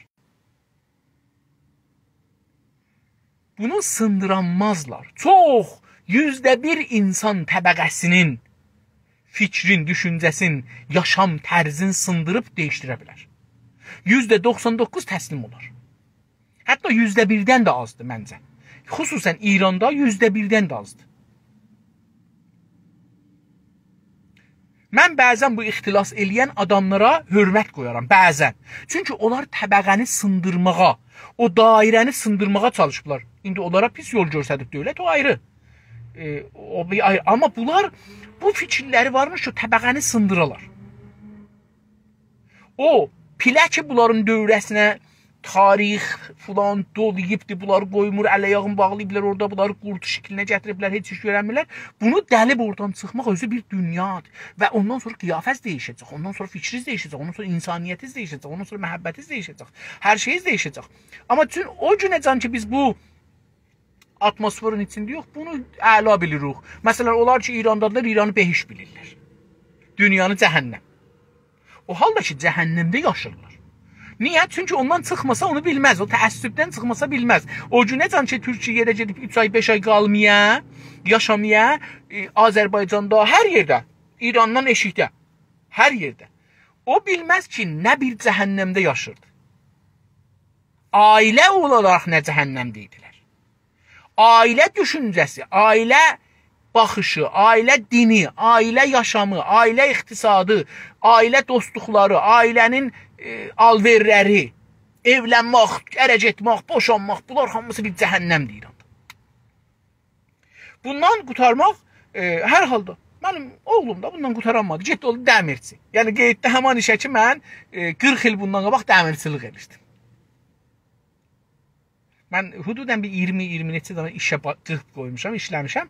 بونو سیندیرانمازلار. چوخ، یوزده بیر اینسان طبقه‌سینین فیکرین، دوشونجه‌سین، یاشام طرزین سیندیریب دییشدیره بیلر. یوزده دوخسان دوققوز تسلیم اولار. حتی یوزده بیردن ده آزدیر منجه. خصوصا ایراندا یوزده بیردن ده آزدیر. من بعضا بو اختلاس ائله‌ین آداملارا حؤرمت قویارام، بعضا. چونکی اونلار طبقه‌نی سیندیرماغا، او دایره‌نی سیندیرماغا چالیشیبلار. ایندی اونلارا پیس یول گؤستریب دؤولت، او آیری. ائ، او بیر آیری. آمما بونلار، بو فیکیرلری وارمیش کی، طبقه‌نی سیندیرالار. او پیله کی، بونلارین دؤوره‌سینه تاریخ فلان دولاییبدی، بونلاری قویمور، ال-آیاغینی باغلاییبلار اورادا، بونلاری قورد شکلینه گتیریبلر، هئچ ایش گؤرنمیرلر. بونو دلیب اورادان چیخماق اؤزو بیر دونیادیر. و اوندان سونرا قیافه‌ز دییشه‌جک، اوندان سونرا فیکریز دییشه‌جک، اوندان سونرا اینسانیتیز دییشه‌جک، اوندان سونرا محبتیز دییشه‌جک. هر شئییز دییشه‌جک. آمما چون او گونه‌جن کی، بیز بو آتموسفرین ایچینده‌یوخ، بونو اعلا بیلیریک. مثلا، اونلار کی، ایراندادیلار، ایرانی بهشت بیلیرلر. دونیانی جهنم. او حالدا کی، جهنمده یاشیرلار. نییه؟ چونکی اوندان چیخماسا اونو بیلمز، او تعصبدن چیخماسا بیلمز. او گونه‌جن کی، تورکیه‌ده گئدیب اوچ آی، بئش آی قالمایا، یاشامایا، ائ، آذربایجاندا، هر یئرده، ایراندان ائشیکده، هر یئرده. او بیلمز کی، نه بیر جهنمده یاشیردی. عائله اولاراق نه جهنمده ایدیلر. عائله دوشونجه‌سی، عائله باخیشی، عائله دینی، عائله یاشامی، عائله اقتصادی، عائله دوستلوقلاری، عائله‌نین، ائ، آل‌وئرلری، ائولنمک، اره گئتمک، بوشانماق، بونلار هامیسی بیر جهنمدیر ایراندا. بوندان قورتارماق، ائ، هر حالدا منیم اوغلوم دا بوندان قورتارانمادی. گئتدی اولدو دمیرچی. یعنی قئییتدی همان ایشه کی، من، ائ، قیرخ ایل بوندان قاباق دمیرچیلیک ائدیردیم. من حدودا بیر اییرمی، اییرمی نئچه دنه ایشه با-، قیرخ قویموشام، ایشله‌میشم،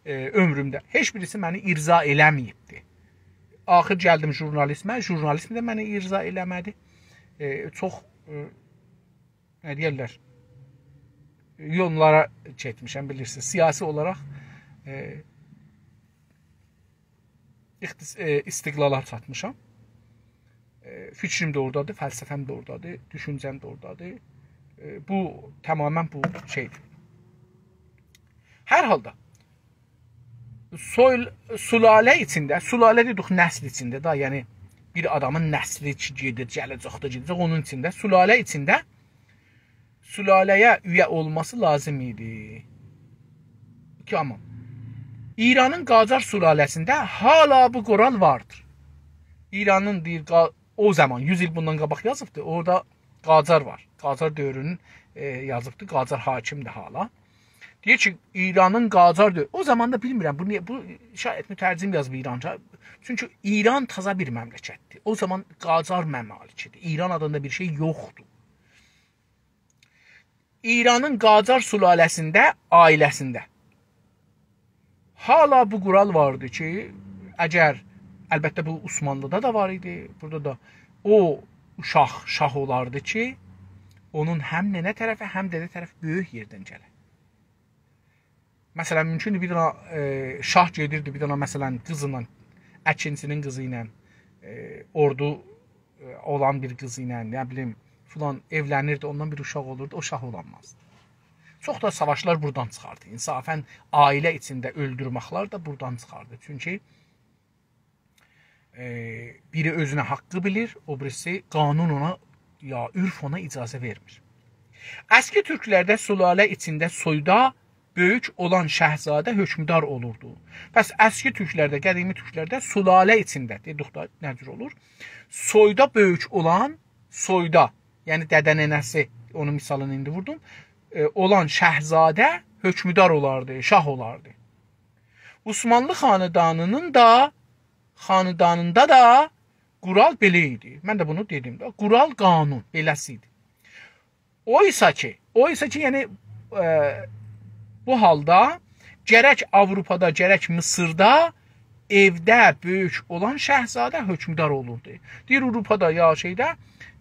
ائ، عؤمرومده. هئچ بیریسی منی ارضا ائله‌مه‌ییبدی. آخیر گلدیم ژورنالیزمه، ژورنالیزم ده منی ارضا ائله‌مه‌دی. ائ، چوخ، ائ، نه دئیرلر، یوللارا گئتمیشم، بیلیرسینیز. سیاسی اولاراق، ائ، اختص-، ائ، استقلالا چاتمیشام. ائ، فیکریم ده اورادادیر، فلسفه‌م ده اورادادیر، دوشونجه‌م ده اورادادیر. ائ، بو تماما بو شئیدیر. هر حالدا، سوی-، سلاله ایچینده، سلاله دئدیک نسل ایچینده ده، یعنی بیر آدامین نسلی کی، گئدیر، گله‌جکده گئده‌جک، اونون ایچینده، سلاله ایچینده سلاله‌یه اویه اولماسی لازیم ایدی. تمام. ایرانین قاجار سلاله‌سینده هالا بو قورال واردیر. ایرانین دئییر، قا-، او زامان، یوز ایل بوندان قاباق یازیبدی، اورادا قاجار وار. قاجار دؤورونون، ائ، یازیبدی، قاجار حاکمدیر هالا. دئییر کی، ایرانین قاجار دؤ-، او زامان دا بیلمیرم، بو نییه، بو شاید مترجم یازیب ایرانجا. چونکی ایران تازا بیر مملکتدیر. او زامان قاجار ممالکیدیر. ایران آدیندا بیر شئی یوخدور. ایرانین قاجار سلاله‌سینده، عائله‌سینده هالا بو قورال واردی کی، اگر البته، بو عثمانلی‌دا دا وار ایدی. بورادا دا او اوشاق شاه اولاردی کی، اونون هم ننه طرفی، هم دده طرفی بؤیوک یئردن گله. مثلا، مومکوندور بیر دنه، ائ، شاه گئدیردی، بیر دنه، مثلا، قیزلا، اکینچی‌نین قیزی ایله، ائ، اوردو، ائ، اولان بیر قیز ایله، نه بیلیم، فلان ائولنیردی، اوندان بیر اوشاق اولوردو، او شاه اولانمازدی. چوخ دا ساواشلار بورادان چیخاردی. انصافا، عائله ایچینده اؤلدورمکلر ده بورادان چیخاردی. چونکی ائ، بیری اؤزونه حاققی بیلیر، او بیریسی قانون اونا، یا عرف اونا اجازه وئرمیر. اسکی تورکلرده سلاله ایچینده سویدا بؤیوک اولان شاهزاده حکمدار اولوردو. پس اسکی تورکلرده، قدیمی تورکلرده سلاله ایچینده، دئدیک دا نه جور اولور؟ سویدا بؤیوک اولان، سویدا، یعنی دده ننه‌سی، اونون مثالینی ایندی ووردوم، ائ، اولان شاهزاده حکمدار اولاردی، شاه اولاردی. عثمانلی خاندانی‌نین دا، خاندانیندا دا قورال بئله ایدی. من ده بونو دئدیم ده. قورال، قانون بئله‌سی ایدی. اویسا کی، اویسا کی، یعنی، ائ، بو حالدا گرک آوروپادا، گرک مصردا ائوده بؤیوک اولان شاهزاده حکمدار اولوردو. دئییر، آوروپادا یا شئیده،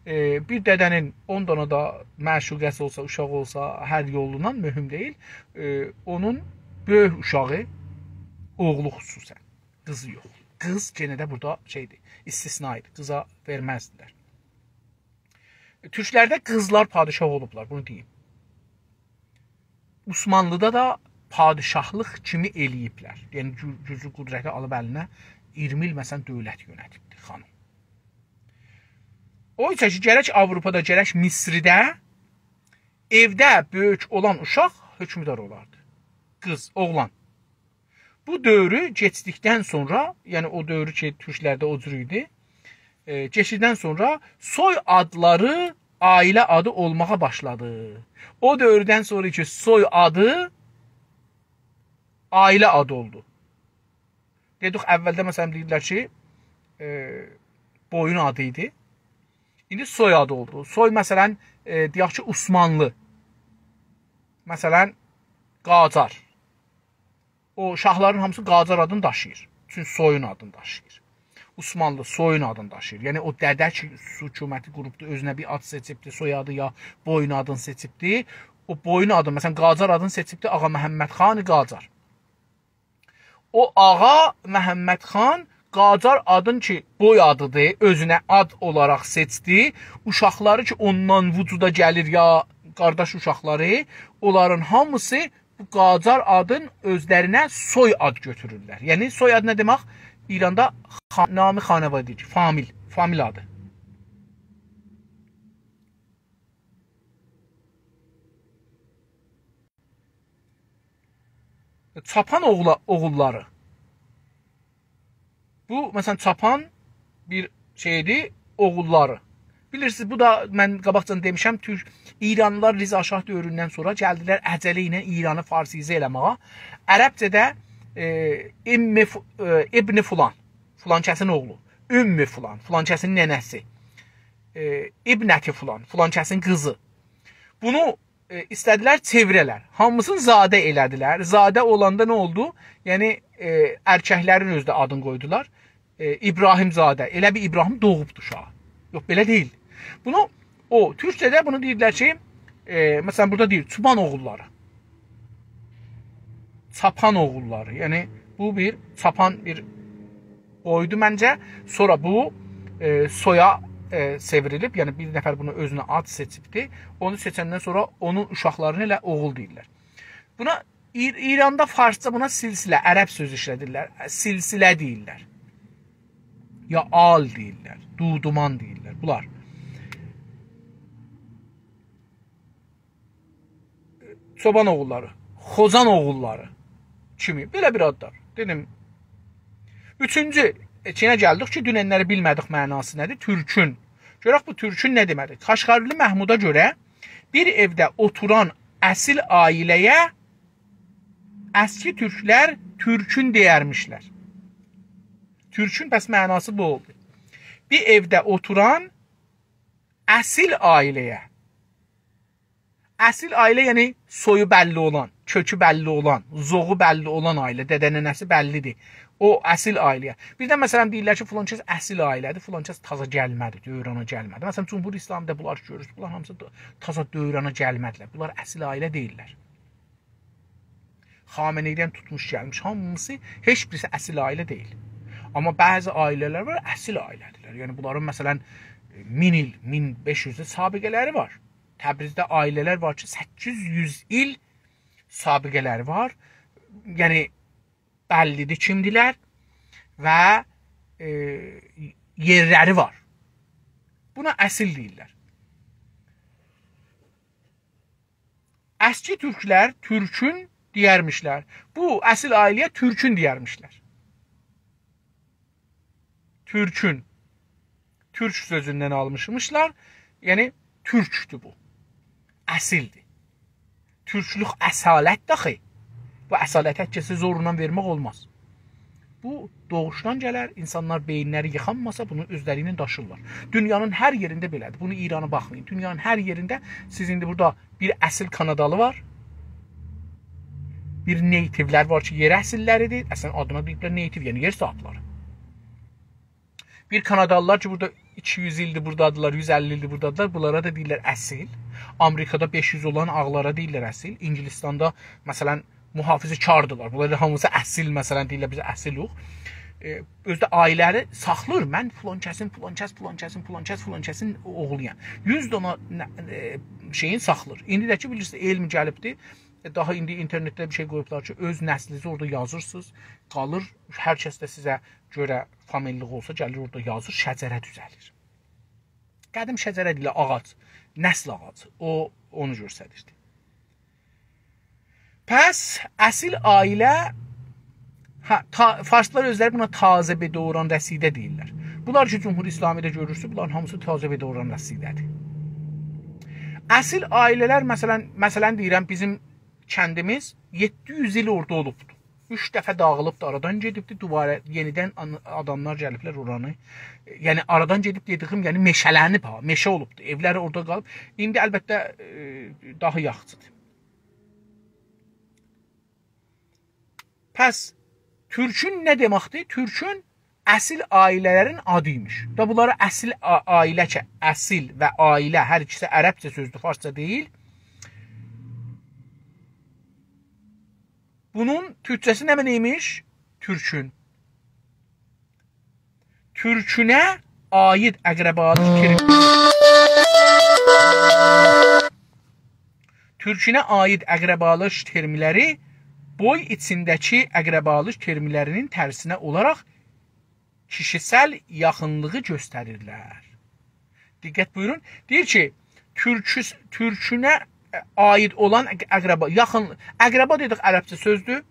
ائ، بیر دده‌نین اون دانا دا معشوقه‌سی اولسا، اوشاغی اولسا، هر یولونان مهم دئییل. ائ، اونون بؤیوک اوشاغی، اوغلو خصوصا، قیزی یوخ. قیز یئنه ده بورادا شئیدیر، استثنا ایدی. قیزا وئرمزدیلر. تورکلرده قیزلار پادشاه اولوبلار، بونو دئییم. عثمانلی‌دا دا پادشاهلیق کیمی ائله‌ییبلر. یعنی گو-، گوجو، قدرتی آلیب الینه، اییرمی ایل، مثلا، دؤولت یؤنتیبدی خانیم. اویسا کی، گرک آوروپادا، گرک مصرده ائوده بؤیوک اولان اوشاق حکمدار اولاردی. قیز، اوغلان. بو دؤورو کئچدیکدن سونرا، یعنی او دؤورو کی، تورکلرده او جور ایدی، ائ، کئچدیکدن سونرا سوی آدلاری عائله آدی اولماغا باشلادی. او دؤوردن سونرا کی، سوی آدی عائله آدی اولدو. دئدیک، اولده، مثلا، دئییرلر کی، ائ، بویون آدی ایدی. ایندی سوی آدی اولدو. سوی، مثلا، ائ، دئیک کی، عثمانلی. مثلا، قاجار. او شاهلارین هامیسی قاجار آدینی داشیییر. چونکی سویون آدینی داشیییر. عثمانلی سویون آدینی داشیییر. یعنی او دده کی، حکومتی قوروبدو، اؤزونه بیر آد سئچیبدی، سویادی یا بویون آدینی سئچیبدی. او بویون آدینی، مثلا، قاجار آدینی سئچیبدی، آقا محمد خان قاجار. او آقا محمد خان قاجار آدین کی، بوی آدیدیر، اؤزونه آد اولاراق سئچدی. اوشاقلاری کی، اوندان وجودا گلیر، یا قارداش اوشاقلاری، اونلارین هامیسی بو قاجار آدین اؤزلرینه سوی آد گؤتورورلر. یعنی سوی آد نه دئمک؟ ایراندا خا-، نام خانوادگی، فامیل، فامیل آدی. چاپان اوغلا-، اوغوللاری. بو، مثلا، چاپان بیر شئیدیر، اوغوللاری. بیلیرسینیز، بو دا من قاباقجادان دئمیشم، تورک، ایرانلیلار رضا شاه دؤوروندن سونرا گلدیلر عجله ایله ایرانی فارسیزه ائله‌مه‌یه. عربجه‌ده، ائ، ام ف-، ائ، ابن فلان، فلان کسین اوغلو، ام فلان، فلان کسین ننه‌سی، ائ، ابنت فلان، فلان کسین قیزی. بونو ائ، ایسته‌دیلر چئویره‌لر. هامیسینی زاده ائله‌دیلر. زاده اولاندا نه اولدو؟ یعنی، ائ، ارککلرین اؤزو ده آدینی قویدولار. ائ، ابراهیم زاده. ائله بیل ابراهیم دوغوبدو شاه. یوخ، بئله دئییل. بونو او، تورکجه‌ده بونو دئییرلر کی، ائ، مثلا، بورادا دئییر، چوبان اوغوللاری. چاپان اوغوللاری. یعنی، بو بیر چاپان بیر قویدو منجه. سونرا بو، ائ، سویا، ائ، چئوریلیب، یعنی بیر نفر بونو اؤزونه آد سئچیبدی. اونو سئچندن سونرا اونون اوشاقلارینا ائله اوغول دئییرلر. بونا ایر-، ایراندا فارسجا بونا سلسله، عرب سؤزو ایشله‌دیرلر. سلسله دئییرلر. یا آل دئییرلر، دودمان دئییرلر. بونلار. چوبان اوغوللاری، خوجان اوغوللاری کیمی بئله بیر آدلار. دئدیم، اوچونجو، ائ، کینه گلدیک کی، دوننلری بیلمه‌دیک معناسی نه‌دیر؟ تورکون. گؤرک بو تورکون نه دئمه‌دیر؟ کاشغرلی محمودا گؤره بیر ائوده اوتوران اصیل عائله‌یه اسکی تورکلر تورکون دئیرمیشلر. تورکون پس معناسی بو اولدو. بیر ائوده اوتوران اصیل عائله‌یه. اصیل عائله، یعنی سویو بللی اولان، کؤکو بللی اولان، ذوقو بللی اولان عائله، دده ننه‌سی بللی‌دیر. او اصیل عائله‌یه. بیردن، مثلا، دئییرلر کی، فلان کس اصیل عائله‌دیر، فلان کس تازه گلمه‌دیر، دؤورانا گلمه‌دیر. مثلا، جمهوری اسلامی‌ده بونلار کی گؤرورسونوز، بونلار هامیسی دا-، تازه دؤورانا گلمه‌دیلر. بونلار اصیل عائله دئییللر. خامنه‌ای‌دن توتموش گلمیش، هامیسی، هئچ بیریسی اصیل عائله دئییل. آمما بعضی عائله‌لر وار، اصیل عائله‌دیرلر. یعنی، بونلارین، مثلا، مین ایل، مین بئش یوز ایل سابقه‌لری وار. تبریزده عائله‌لر وار کی، سککیز یوز ایل سابقه‌لری وار. یعنی، بللی‌دیر کیمدیلر و، ائ، یئرلری وار. بونا اصیل دئییرلر. اسکی تورکلر تورکون دئیرمیشلر. بو اصیل عائله‌یه تورکون دئیرمیشلر. تورکون. تورک سؤزوندن آلمیشمیشلار. یعنی، تورکدور بو. اصیلدیر. تورکلوک اصالتدیر آخی. بو اصالتی هر کسه زورلا وئرمک اولماز. بو دوغوشدان گلر، اینسانلار بئیینلری ییخانماسا، بونو اؤزلری ایله داشیرلار. دونیانین هر یئرینده بئله‌دیر. بونو ایرانا باخمایین. دونیانین هر یئرینده سیز ایندی بورادا بیر اصیل کانادالی وار، بیر native-لر وار کی، یئر اصیللری‌دیر. اصلا، آدینا دئییبلر native، یعنی یئر صاحیبلری. بیر کانادالیلار کی، بورادا ایکی یوز ایلدیر بورادادیلار، یوز اللی ایلدیر بورادادیلار، بونلارا دا دئییرلر اصیل. آمریکادا بئش یوز اولان آغلارا دئییرلر اصیل. اینگیلیستاندا، مثلا، محافظه‌کاردیلار. بونلار هامیسی اصیل، مثلا، دئییرلر، «بیز اصیلوق.» ائ، اؤزو ده عائله‌لری ساخلاییر. «من فلان کسین، فلان کس، فلان کسین، فلان کس، فلان کسین اوغلویام.» یوز دانا نه-، ائ، شئیین ساخلاییر. ایندی ده کی، بیلیرسینیز، علم گلیبدیر. ائ، داها ایندی اینترنتده بیر شئی قویوبلار کی، اؤز نسلینیزی اورادا یازیرسینیز، قالیر. هر کس ده سیزه گؤره فامیللیق اولسا، گلیر اورادا یازیر، شجره دوزه‌لیر. قدیم شجره دئییل، آغاج، نسل آغاجی. او، اونو گؤستریردی. پس اصیل عائله، هه، تا-، فارسلار اؤزلری بونا تازه به دوران رسیده دئییرلر. بونلار کی، جمهوری اسلامی‌ده گؤرورسونوز، بونلارین هامیسی تازه به دوران رسیده‌دیر. اصیل عائله‌لر، مثلا، مثلا دئییرم، بیزیم کندیمیز یئددی یوز ایل اورادا اولوبدور. اوچ دفعه داغیلیبدی، آرادان گئدیبدی، دوباره یئنیدن آن-، آداملار گلیبلر اورانی. یعنی، آرادان گئدیب دئدیگیم، یعنی مئشه‌لنیب ها، مئشه اولوبدو. ائولری اورادا قالیب. ایندی البته، ائ، داها یاخشیدیر. پس تورکون نه دئمکدیر؟ تورکون اصیل عائله‌لرین آدی‌یمیش. دا بونلارا اصیل عا-، عائله کی، اصیل و عائله هر ایکیسی عربجه سؤزدور، فارسجا دئییل. بونون تورکجه‌سی نمنه ایمیش؟ تورکون. تورکونه عاید اقربالیق ترم-، تورکونه عاید اقربالیق ترملری بوی ایچینده‌کی اقربالیق ترملرینین ترسینه اولاراق کیشیسل یاخینلیغی گؤستریرلر. دقت بویورون. دئییر کی، تورکوس-، تورکونه عاید اولان اق-، اقربا، یاخین، اقربا دئدیک، عربجه سؤزدور.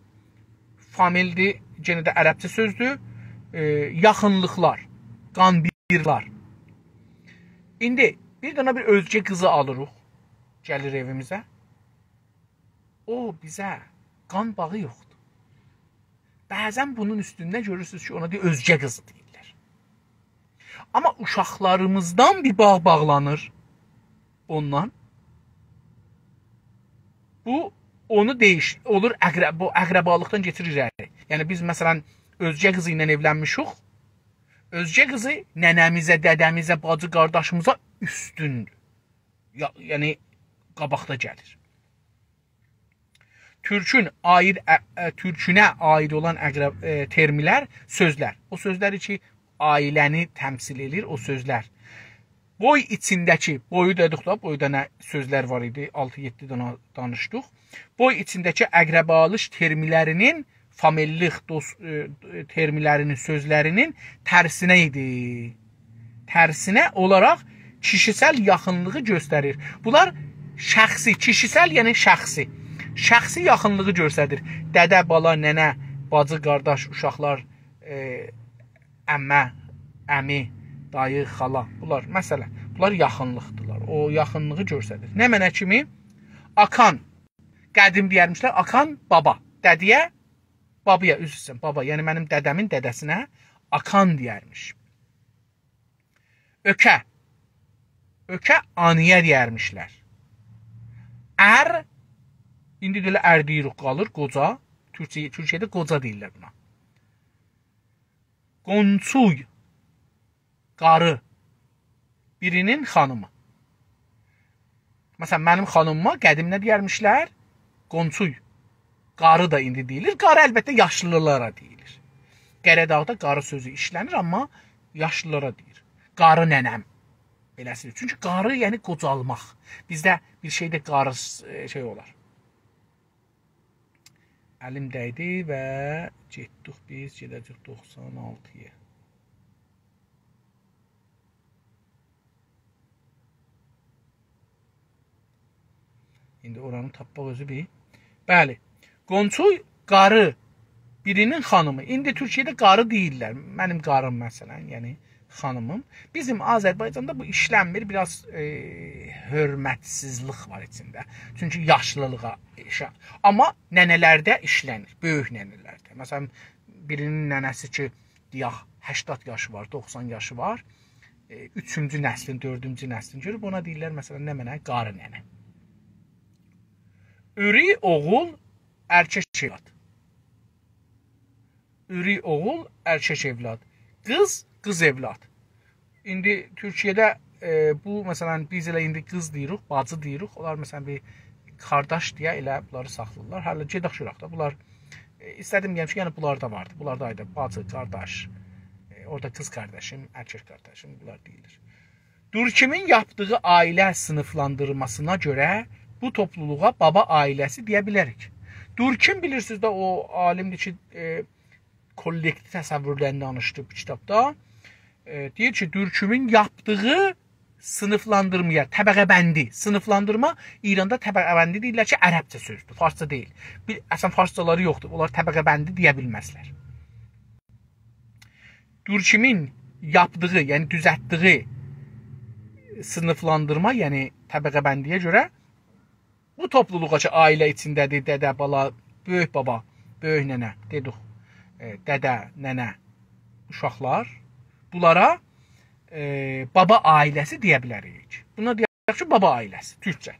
فامیلدیر، یئنه ده عربجه سؤزدور. ائ، یاخینلیقلار، قان بیرلار. ایندی بیر دنه بیر اؤزگه قیزی آلیریق، گلیر ائویمیزه. او بیزه قان باغی یوخدور. بعضا بونون اوستونده گؤرورسونوز کی، اونا دئییر، اؤزگه قیزی دئییرلر. آمما اوشاقلاریمیزدان بیر باغ باغلانیر اوندان. بو اونو دئییش-، اولور اقرب-، بو اقربالیقدان گئتیریر ائله. یعنی بیز، مثلا، اؤزگه قیزی ایله ائولنمیشیک. اؤزگه قیزی ننه‌میزه، دده‌میزه، باجی قارداشیمیزا اوستوندور. یا-، یعنی قاباقدا گلیر. تورکون عاید، ا، ا، تورکونه عاید اولان اقرب-، ائ، ترملر، سؤزلر. او سؤزلر کی، عائله‌نی تمثیل ائله‌ییر، او سؤزلر. بوی ایچینده‌کی، بویو دئدیک دا، بویدا نه سؤزلر وار ایدی، آلتی-یئددی دنه دانیشدیق. بوی ایچینده‌کی اقربالیق ترملرینین، فامیللیق دوست، ائ، ترملرینین، سؤزلرینین ترسینه ایدی. ترسینه اولاراق کیشیسل یاخینلیغی گؤستریر. بونلار شخصی، کیشیسل، یعنی شخصی. شخصی یاخینلیغی گؤستریر. دده، بالا، ننه، باجی، قارداش، اوشاقلار، ائ، عمه، عمی، دایی، خالا. بونلار، مثلا، بونلار یاخینلیقدیرلار. او یاخینلیغی گؤستریر. نمنه کیمی؟ آکان. قدیم دئیرمیشلر، آکان بابا. دده‌یه، بابایا، عذر ایسته‌ییرم، بابا. یعنی منیم دده‌مین دده‌سینه آکان دئیرمیش. اؤکه. اؤکه آنی‌یه دئیرمیشلر. ار، ایندی ده ائله ار دئییریک، قالیر قوجا. تورکیه، تورکیه‌ده قوجا دئییرلر بونا. قونچوی، قاری، بیری‌نین خانیمی. مثلا، منیم خانیمیما قدیم نه دئیرمیشلر؟ قونچوی. قاری دا ایندی دئییلیر. قاری البته یاشلیلارا دئییلیر. قره‌داغدا قاری سؤزو ایشله‌نیر، آمما یاشلیلارا دئییر. قاری ننه‌م. بئله‌سی. چونکی قاری، یعنی قوجالماق. بیزده بیر شئیده قاری، ائ، شئی اولار. الیم دیدی و گئتدیک بیز، گئده‌جک دوخسان آلتی‌یا. ایندی اورانی تاپماق اؤزو بیر. بلی. قونچوی قاری، بیری‌نین خانیمی. ایندی تورکیه‌ده قاری دئییرلر. منیم قاریم، مثلا، یعنی خانیمیم. بیزیم آذربایجاندا بو ایشلنمیر، بیر آز، ائ، حؤرمتسیزلیک وار ایچینده. چونکی یاشلیلیغا ایشا-، آمما ننه‌لرده ایشلنیر، بؤیوک ننه‌لرده. مثلا، بیری‌نین ننه‌سی کی، دئیک، هشتاد یاشی وار، دوخسان یاشی وار، ائ، اوچونجو نسلین، دؤردونجو نسلین گؤروب اونا دئییرلر، مثلا، نمنه؟ قاری ننه. اؤری اوغول، ارکک اولاد. اؤری اوغول، ارکک اولاد. قیز، قیز اولاد. ایندی تورکیه‌ده، ائ، بو، مثلا، بیز ائله ایندی قیز دئییریک، باجی دئییریک. اونلار، مثلا، بیر قارداش دئیه ائله بونلاری ساخلاییرلار. هله گئدک گؤرک ده. بونلار، ائ، ایسته‌دیم دئیم کی، یعنی بونلاردا واردی. بونلاردا ایدی، باجی، قارداش، ائ، اورادا قیز قارداشیم، ارکک قارداشیم، بونلار دئییلیر. دورکیمین یاپدیغی عایله صینیفلاندیرماسینا گؤره بو توپلولوغا بابا عایله‌سی دئیه بیلریک. دورکیم، بیلیرسینیز ده، او عالیمدیر کی، ائ، کوللکتیو تصوورلرینی دانیشدی بو کیتابدا. ائ، دئییر کی، دورکیمین یاپدیغی صینیفلاندیرمایا، طبقه‌بندی، صینیفلاندیرما، ایراندا طبقه‌بندی دئییرلر کی، عربجه سؤزدور، فارسجا دئییل. بیر، اصلا فارسجالاری یوخدور، اونلار طبقه‌بندی دئیه بیلمزلر. دورکیمین یاپدیغی، یعنی دوزلتدیگی صینیفلاندیرما، یعنی طبقه‌بندی‌یه گؤره بو توپلولوغا کی، عایله ایچینده‌دیر، دده، بالا، بؤیوک بابا، بؤیوک ننه، دئدیک، ائ، دده، ننه، اوشاقلار، بونلارا، ائ، بابا عایله‌سی دئیه بیلریک. بونا دئیک کی، بابا عایله‌سی، تورکجه.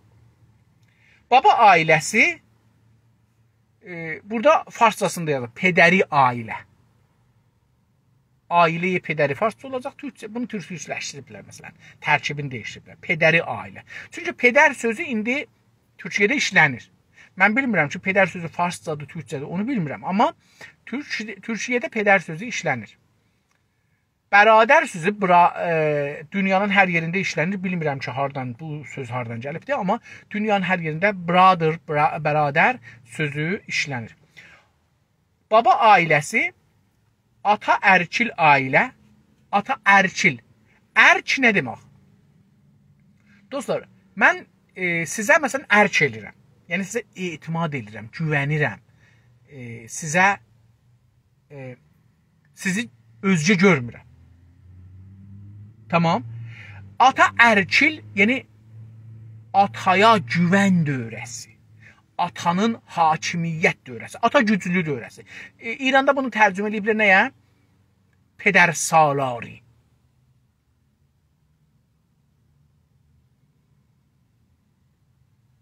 بابا عایله‌سی، ائ، بورادا فارسجاسیندا یازیر، پدری عایله. عایله‌ی پدری فارسجا اولاجاق، تورکجه، بونو تورکجه‌لشدیریبلر، مثلا، ترکیبینی دییشدیریبلر. پدری عایله. چونکی پدر سؤزو ایندی تورکیه‌ده ایشلنیر. من بیلمیرم کی، پدر سؤزو فارسجادیر، تورکجه‌دیر، اونو بیلمیرم. آمما تورک-، تورکیه‌ده پدر سؤزو ایشلنیر. برادر سؤزو برا-، ائ، دونیانین هر یئرینده ایشلنیر. بیلمیرم کی، هاردان، بو سؤز هاردان گلیبدیر، آمما دونیانین هر یئرینده brother، برا-، برادر سؤزو ایشلنیر. بابا عایله‌سی، آتا ارکیل عایله، آتا ارکیل. ارک نه دئمک؟ دوستلار، من، ائ، سیزه، مثلا، ارک ائله‌ییرم. یعنی، سیزه اعتماد ائله‌ییرم، گوونیرم. ائ، سیزه، ائ، سیزی اؤزگه گؤرمورم. تامام. آتا ارکیل، یعنی آتایا گوون دؤوره‌سی. آتانین حاکمیت دؤوره‌سی، آتا گوجلو دؤوره‌سی. ائ، ایراندا بونو ترجمه ائله‌ییبلر نه‌یه؟ پدرسالاری.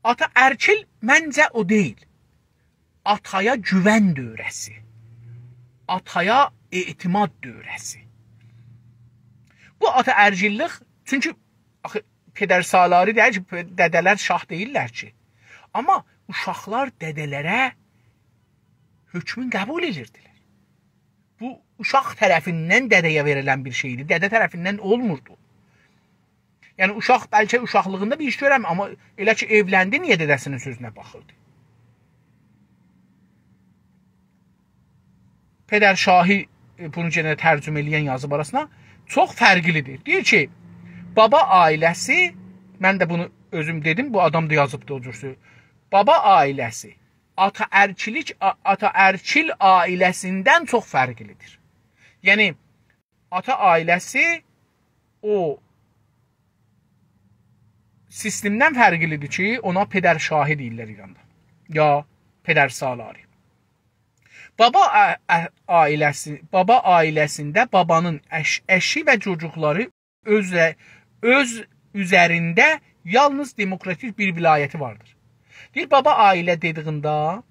آتا ارکیل منجه او دئییل. آتایا گوون دؤوره‌سی. آتایا اعتماد دؤوره‌سی. بو آتا ارکیللیک، چونکی آخی پدرسالاری دئییل کی، دده‌لر شاه دئییللر کی. آمما اوشاقلار دده‌لره حؤکمون قبول ائدیردیلر. بو اوشاق طرفیندن دده‌یه وئریلن بیر شئیدی. دده طرفیندن اولموردو. یعنی اوشاق بلکه اوشاقلیغیندا بیر ایش گؤرمیر، آمما ائله کی ائولندی، نییه دده‌سینین سؤزونه باخیردی؟ پدر شاهی، ائ، بونو یئنه ترجمه ائله‌ین یازیب آراسینا، چوخ فرقلی‌دیر. دئییر کی، بابا عایله‌سی، من ده بونو اؤزوم دئدیم، بو آدام دا یازیبدی او جور سؤز. بابا عایله‌سی آتا ارکیلیک، آ-، آتا ارکیل عایله‌سیندن چوخ فرقلی‌دیر. یعنی آتا عایله‌سی او سیستمدن فرقلی‌دیر کی، اونا پدر شاهی دئییرلر ایراندا. یا پدرسالاری. بابا ع-، ع-، عایله‌سی، بابا عایله‌سینده بابانین ائش-، ائشی و چوجوقلاری اؤز، اؤز اوزرینده یالنیز دموکراتیک بیر ولایتی واردیر. دئییر، بابا عائله دئدیگینده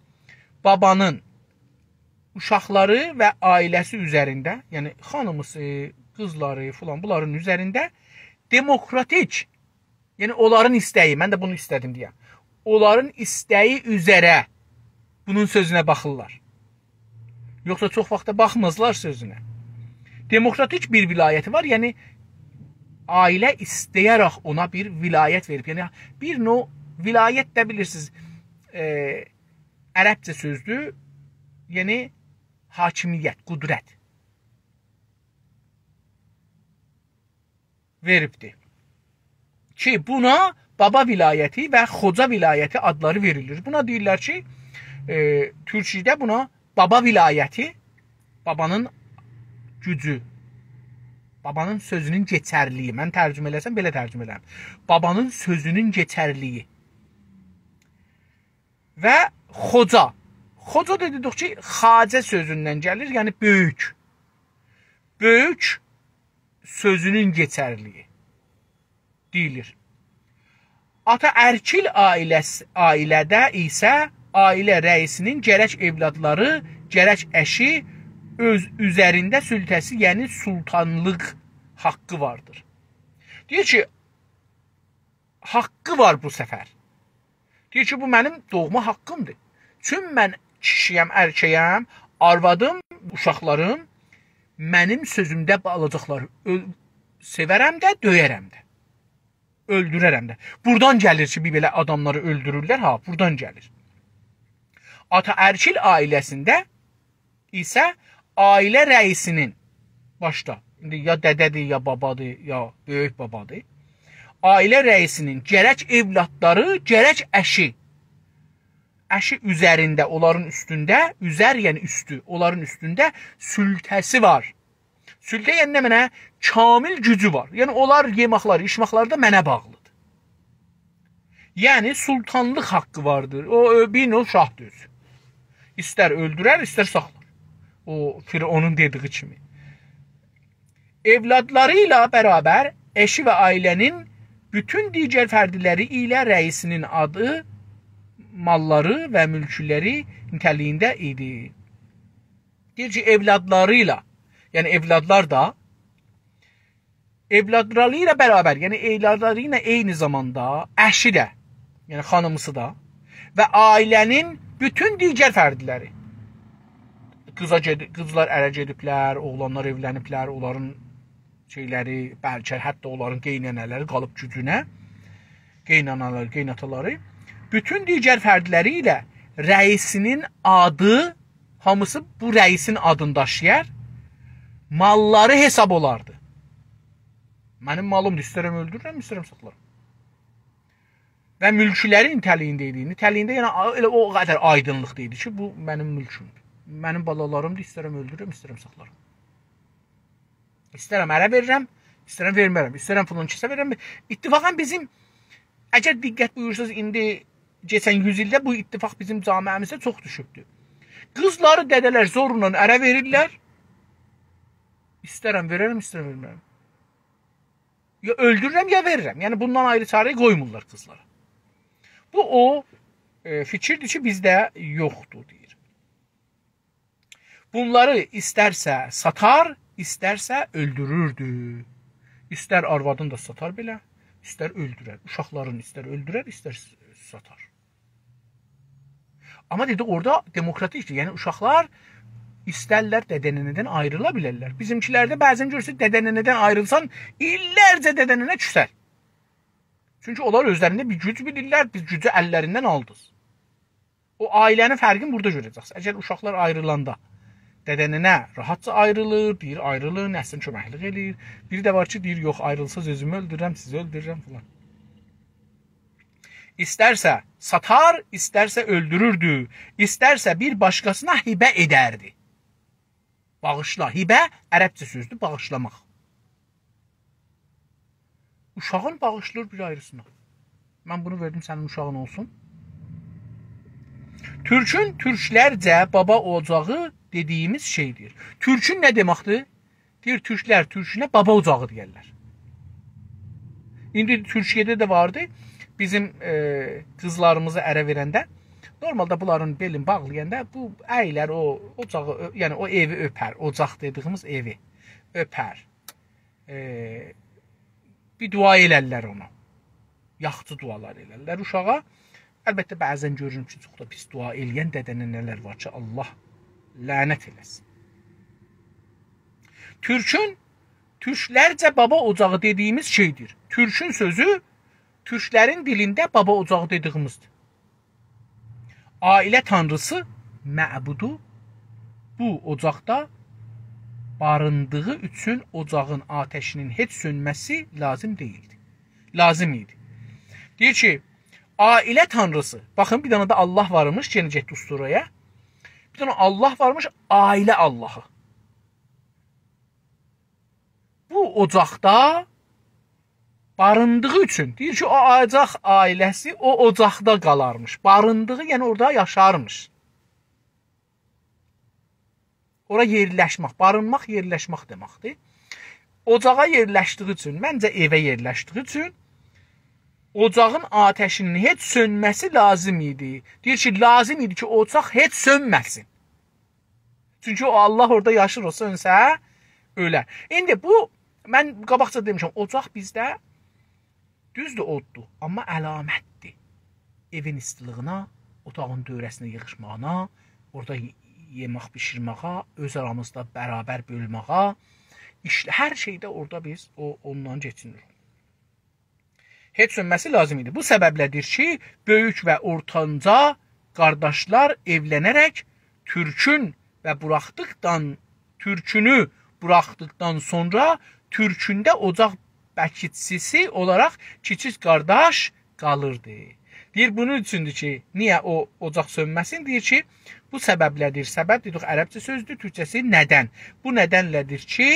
بابانین اوشاقلاری و عائله‌سی اوزرینده، یعنی خانیمیسی، قیزلاری فلان، بونلارین اوزرینده دموکراتیک، یعنی اونلارین ایسته‌یی، من ده بونو ایسته‌دیم دئیم، اونلارین ایسته‌یی اوزره بونون سؤزونه باخیرلار. یوخسا چوخ واخت دا باخمازلار سؤزونه. دموکراتیک بیر ولایتی وار، یعنی عائله ایسته‌یه‌رک اونا بیر ولایت وئریب. یعنی بیر نوع ولایت ده بیلیرسینیز، ائ، عربجه سؤزدور. یعنی حاکمیت، قدرت وئریبدیر. کی، بونا بابا ولایتی و خوجا ولایتی آدلاری وئریلیر. بونا دئییرلر کی، ائ، تورکیه‌ده بونا بابا ولایتی، بابانین گوجو، بابانین سؤزونون کئچرلیگی. من ترجمه ائله‌سم، بئله ترجمه ائله‌رم. بابانین سؤزونون کئچرلیگی. و خوجا. خوجا دا دئدیک کی، خواجه سؤزوندن گلیر، یعنی بؤیوک. بؤیوک سؤزونون کئچرلیگی دئییلیر. آتاارکیل عائله‌س-، عائله‌ده ایسه عائله رئیسینین گرک اولادلاری، گرک ائشی اؤز اوزرینده سلطه‌سی، یعنی سلطانلیق حاققی واردیر. دئییر کی، حاققی وار بو سفر. دئییر کی، بو منیم دوغما حاققیمدیر. چون من کیشی‌یم، ارکه‌یم، آروادیم، اوشاقلاریم منیم سؤزومده قالاجاقلار. اؤل-، سئورم ده، دؤیرم ده. اؤلدوررم ده. بورادان گلیر کی، بیر بئله آداملاری اؤلدورورلر، ها، بورادان گلیر. آتاارکیل عائله‌سینده ایسه عائله رئیسینین، باشدا، ایندی یا دده‌دیر، یا بابادیر، یا بؤیوک بابادیر، عائله رئیسینین گرک اولادلاری، گرک ائشی، ائشی اوزرینده، اونلارین اوستونده، اوزر، یعنی اوستو، اونلارین اوستونده سلطه‌سی وار. سلطه، یعنی نمنه؟ کامل گوجو وار. یعنی اونلار یئماقلاری، ایچماقلاری دا منه باغلیدیر. یعنی سلطانلیق حاققی واردیر. او، او، بیر نوع شاهدیر اؤزو. ایستر اؤلدورر، ایستر ساخلار. او، فرعونون دئدیگی کیمی. اولادلاری ایله برابر ائشی و عائله‌نین بوتون دیگر فردلری ایله رئیسینین آدی، ماللاری و مولکلری نیته‌لیگینده ایدی. دئییر کی، اولادلاری ایله، یعنی اولادلار دا، اولادلاری ایله برابر، یعنی اولادلاری ایله عینی زاماندا ائشی ده، یعنی خانیمیسی دا و عائله‌نین بوتون دیگر فردلری، قیزا گئدی-، قیزلار اره گئدیبلر، اوغلانلار ائولنیبلر، اونلارین شئیلری، بلکه حتی اونلارین قئیننه‌لری قالیب گوجونه، قئینانالاری، قئیناتالاری، بوتون دیگر فردلری ایله رئیسینین آدی، هامیسی بو رئیسین آدینی داشییار، ماللاری حساب اولاردی. منیم مالیمدیر، ایسترم اؤلدوررم، ایسترم ساخلارام. و مولکلری نیته‌لیگینده ایدی. نیته‌لیگینده، یعنی، آ-، ائله او قدر آیدینلیقدا ایدی کی، بو منیم مولکومدور. منیم بالالاریمدیر، ایسترم اؤلدوررم، ایسترم ساخلارام. ایسترم اره وئررم، ایسترم وئرمه‌رم، ایسترم فلان کسه وئررم. اتفاقاً بیزیم، اگر دقت بویورسانیز، ایندی کئچن یوز ایلده بو اتفاق بیزیم جامعه‌میزده چوخ دوشوبدور. قیزلاری دده‌لر زورلا اره وئریرلر. ایسترم وئررم، ایسترم وئرمه‌رم. یا اؤلدوررم، یا وئررم. یعنی بوندان آیری چاره قویمورلار قیزلارا. بو او، ائ، فیکیردیر کی، بیزده یوخدور، دئییر. بونلاری ایسترسه ساتار، ایسترسه اؤلدوروردو. ایستر آروادینی دا ساتار بئله، ایستر اؤلدورر. اوشاقلارینی ایستر اؤلدورر، ایستر س-، ساتار. آمما دئدیک، اورادا دموکراتیکدیر. یعنی اوشاقلار ایسترلر دده-ننه‌دن آیریلا بیلرلر. بیزیمکیلرده بعضاً گؤرورسن، دده-ننه‌دن آیریلسان، ایللرجه دده-ننه کوسر. چونکی اونلار اؤزلرینده بیر گوج بیلیرلر، بیر گوجو اللریندن آلدینیز. او عائله‌نین فرقینی بورادا گؤره‌جکسینیز. اگر اوشاقلار آیریلاندا دده-ننه راحتجا آیریلیر، دئییر، آیریلین، نسلین کؤمکلیک ائله‌ییر. بیری ده وار کی، دئییر، یوخ، آیریلساز اؤزومو اؤلدوررم، سیزی اؤلدوررم فلان. ایسترسه ساتار، ایسترسه اؤلدوروردو، ایسترسه بیر باشقاسینا هبه ائدردی. باغیشلا، هبه عربجه سؤزدور، باغیشلاماق. اوشاغین باغیشلاییر بیر آیریسینا. من بونو وئردیم، سنین اوشاغین اولسون. تورکون تورکلرجه بابا اوجاغی دئدیگیمیز شئیدیر. تورکون نه دئمکدیر؟ دئییر، تورکلر تورکونه بابا اوجاغی دئیرلر. ایندی تورکیه‌ده ده واردی. بیزیم، ائ، قیزلاریمیزی اره وئرنده، نورمالدا بونلارین بئلین باغلایاندا بو اییلر او اوجاغی، اؤ-، یعنی او ائوی اؤپر، اوجاق دئدیییمیز ائوی اؤپر. ائ، بیر دعا ائلرلر اونا. یاخشی دعالار ائلرلر اوشاغا. البته، بعضا گؤرورم کی، چوخ دا پیس دعا ائله‌ین دده-ننه‌لر وار کی، الله لعنت ائله‌سین. تورکون، تورکلرجه بابا اوجاغی دئدیییمیز شئیدیر. تورکون سؤزو تورکلرین دیلینده بابا اوجاغی دئدیییمیزدیر. عائله تانریسی معبودو بو اوجاقدا باریندیغی اوچون اوجاغین آتشینین هئچ سؤنمه‌سی لازیم دئییلدی. لازیم ایدی. دئییر کی، عائله تانریسی، باخین، بیر دنه ده الله وارمیش، یئنه گئتدی اسطوره‌یه. بیر دنه الله وارمیش، عائله اللهی. بو اوجاقدا باریندیغی اوچون، دئییر کی، او اوجاق عائله‌سی او اوجاقدا قالارمیش. باریندیغی، یعنی اورادا یاشارمیش. اورا یئرلشمک، بارینماق، یئرلشمک دئمکدیر. اوجاغا یئرلشدیگی اوچون، منجه ائوه یئرلشدیگی اوچون اوجاغین آتشینین هئچ سؤنمه‌سی لازیم ایدی. دئییر کی، لازیم ایدی کی، اوجاق هئچ سؤنمه‌سین. چونکی او الله اورادا یاشیر، او سؤنسه، اؤلر. ایندی بو، من قاباقجا دئمیشم، اوجاق بیزده دوزدور، اوددور، آمما علامتدیر. ائوین ایستیلیگینه، اوتاغین دؤوره‌سینه ییغیشماغینا، اورادا ی-، یئمک بیشیرمه‌یه، اؤز آرامیزدا برابر بؤلمه‌یه، ایشله-، هر شئیده اورادا بیز او، اوندان کئچینیریک. هئچ سؤنمه‌سی لازیم ایدی. بو سببله‌دیر کی، بؤیوک و اورتانجا قارداشلار ائولنه‌رک تورکون و بوراخدیقدان، تورکونو بوراخدیقدان سونرا تورکونده اوجاق بکیتچیسی اولاراق کیچیک قارداش قالیردی. دئییر، بونون اوچوندور کی، نییه او اوجاق سؤنمه‌سین؟ دئییر کی، بو سببله‌دیر. سبب، دئدیک، عربجه سؤزدور، تورکجه‌سی ندن. بو ندنله‌دیر کی،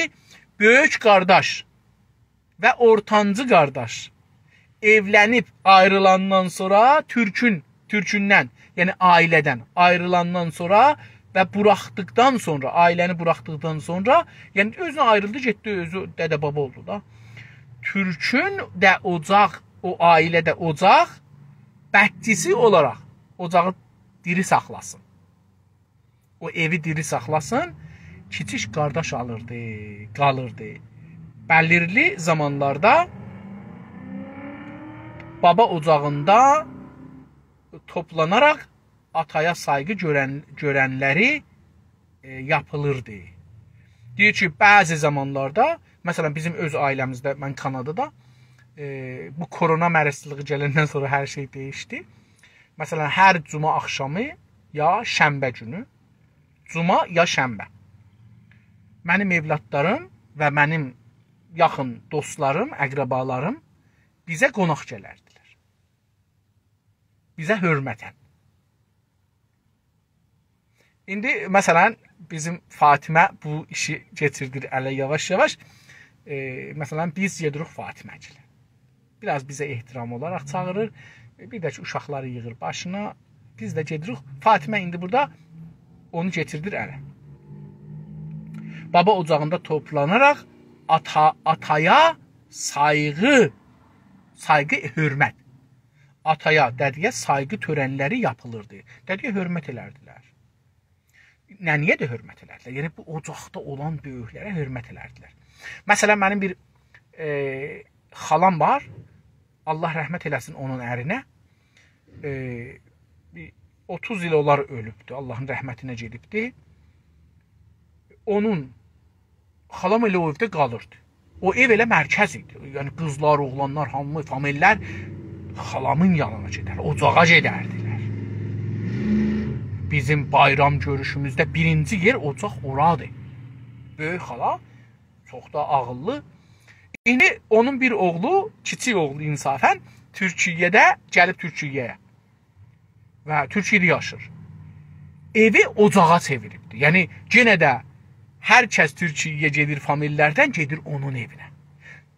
بؤیوک قارداش و اورتانجی قارداش ائولنیب آیریلاندان سونرا تورکون، تورکوندن، یعنی عائله‌دن آیریلاندان سونرا و بوراخدیقدان سونرا، عائله‌نی بوراخدیقدان سونرا، یعنی اؤزونه آیریلدی، گئتدی، اؤزو دده-بابا اولدو دا. تورکون ده اوجاق، او عائله‌ده اوجاق بکچیسی اولاراق اوجاغی دیری ساخلاسین، او ائوی دیری ساخلاسین، کیچیک قارداش آلیردی، قالیردی. بلیرلی زامانلاردا بابا اوجاغیندا توپلاناراق آتایا سایغی گؤرن، گؤرنلری، ائ، یاپیلیردی. دئییر کی، بعضی زامانلاردا، مثلا، بیزیم اؤز عائله‌میزده، من کانادادا، ائ، بو کرونا مرضچیلیغی گلندن سونرا هر شئی دییشدی. مثلا، هر جمعه آخشامی یا شنبه گونو، جمعه یا شنبه، منیم اولادلاریم و منیم یاخین دوستلاریم، اقربالاریم بیزه قوناق گلردیلر. بیزه حؤرمتن. ایندی، مثلا، بیزیم فاطمه بو ایشی کئچیردیر اله یاواش-یاواش. ائ، مثلا، بیز گئدیریک فاطمه‌گیله. بیر آز بیزه احترام اولاراق چاغیریر. بیر ده کی، اوشاقلاری ییغیر باشینا. بیز ده گئدیریک. فاطمه ایندی بورادا اونو کئچیردیر اله. بابا اوجاغیندا توپلاناراق آتا، آتایا سایغی، سایغی، حؤرمت. آتایا، دده‌یه سایغی تؤرنلری یاپیلیردی. دده‌یه حؤرمت ائلردیلر. ننه‌یه ده حؤرمت ائلردیلر. یعنی، بو اوجاقدا اولان بؤیوکلره حؤرمت ائلردیلر. مثلا، منیم بیر، ائ، خالام وار. الله رحمت ائله‌سین اونون ارینه. ائ، بیر اوتوز ایل اولار اؤلوبدو. اللهین رحمتینه گئدیبدی. اونون خالام ائله او ائوده قالیردی. او ائو ائله مرکز ایدی. یعنی قیزلار، اوغلانلار، هامی، فامیللر خالامین یانینا گئدر، اوجاغا گئدردیلر. بیزیم بایرام گؤروشوموزده بیرینجی یئر اوجاق اورادیر. بؤیوک خالا، چوخ دا عاغیللی. ایندی اونون بیر اوغلو، کیچیک اوغلو انصافا، تورکیه‌ده، گلیب تورکیه‌یه و تورکیه‌ده یاشیر. ائوی اوجاغا چئویریبدیر. یعنی، یئنه ده هر کس تورکیه‌یه گئدیر، فامیللردن گئدیر اونون ائوینه.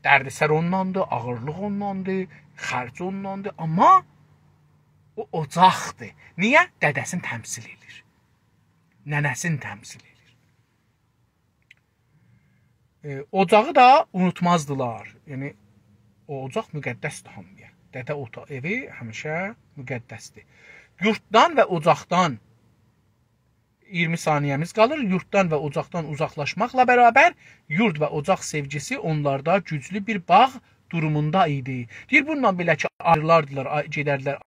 دردسر اونداندیر، آغیرلیق اونداندیر، خرج اونداندیر، آمما او اوجاقدیر. نییه؟ دده‌سینی تمثیل ائدیر. ننه‌سینی تمثیل ائدیر. ائ، اوجاغی دا اونوتمازدیلار. یعنی، او اوجاق مقدسدیر هامییا. دده اوتا ائوی همیشه مقدسدیر. یورددان و اوجاقدان اییرمی ثانیه‌میز قالیر. یورددان و اوجاقدان اوزاقلاشماقلا برابر یورد و اوجاق سئوگیسی اونلاردا گوجلو بیر باغ دوروموندا ایدی. دئییر، بونونلا بئله کی، آیریلاردیلار، آی-، گئدردیلر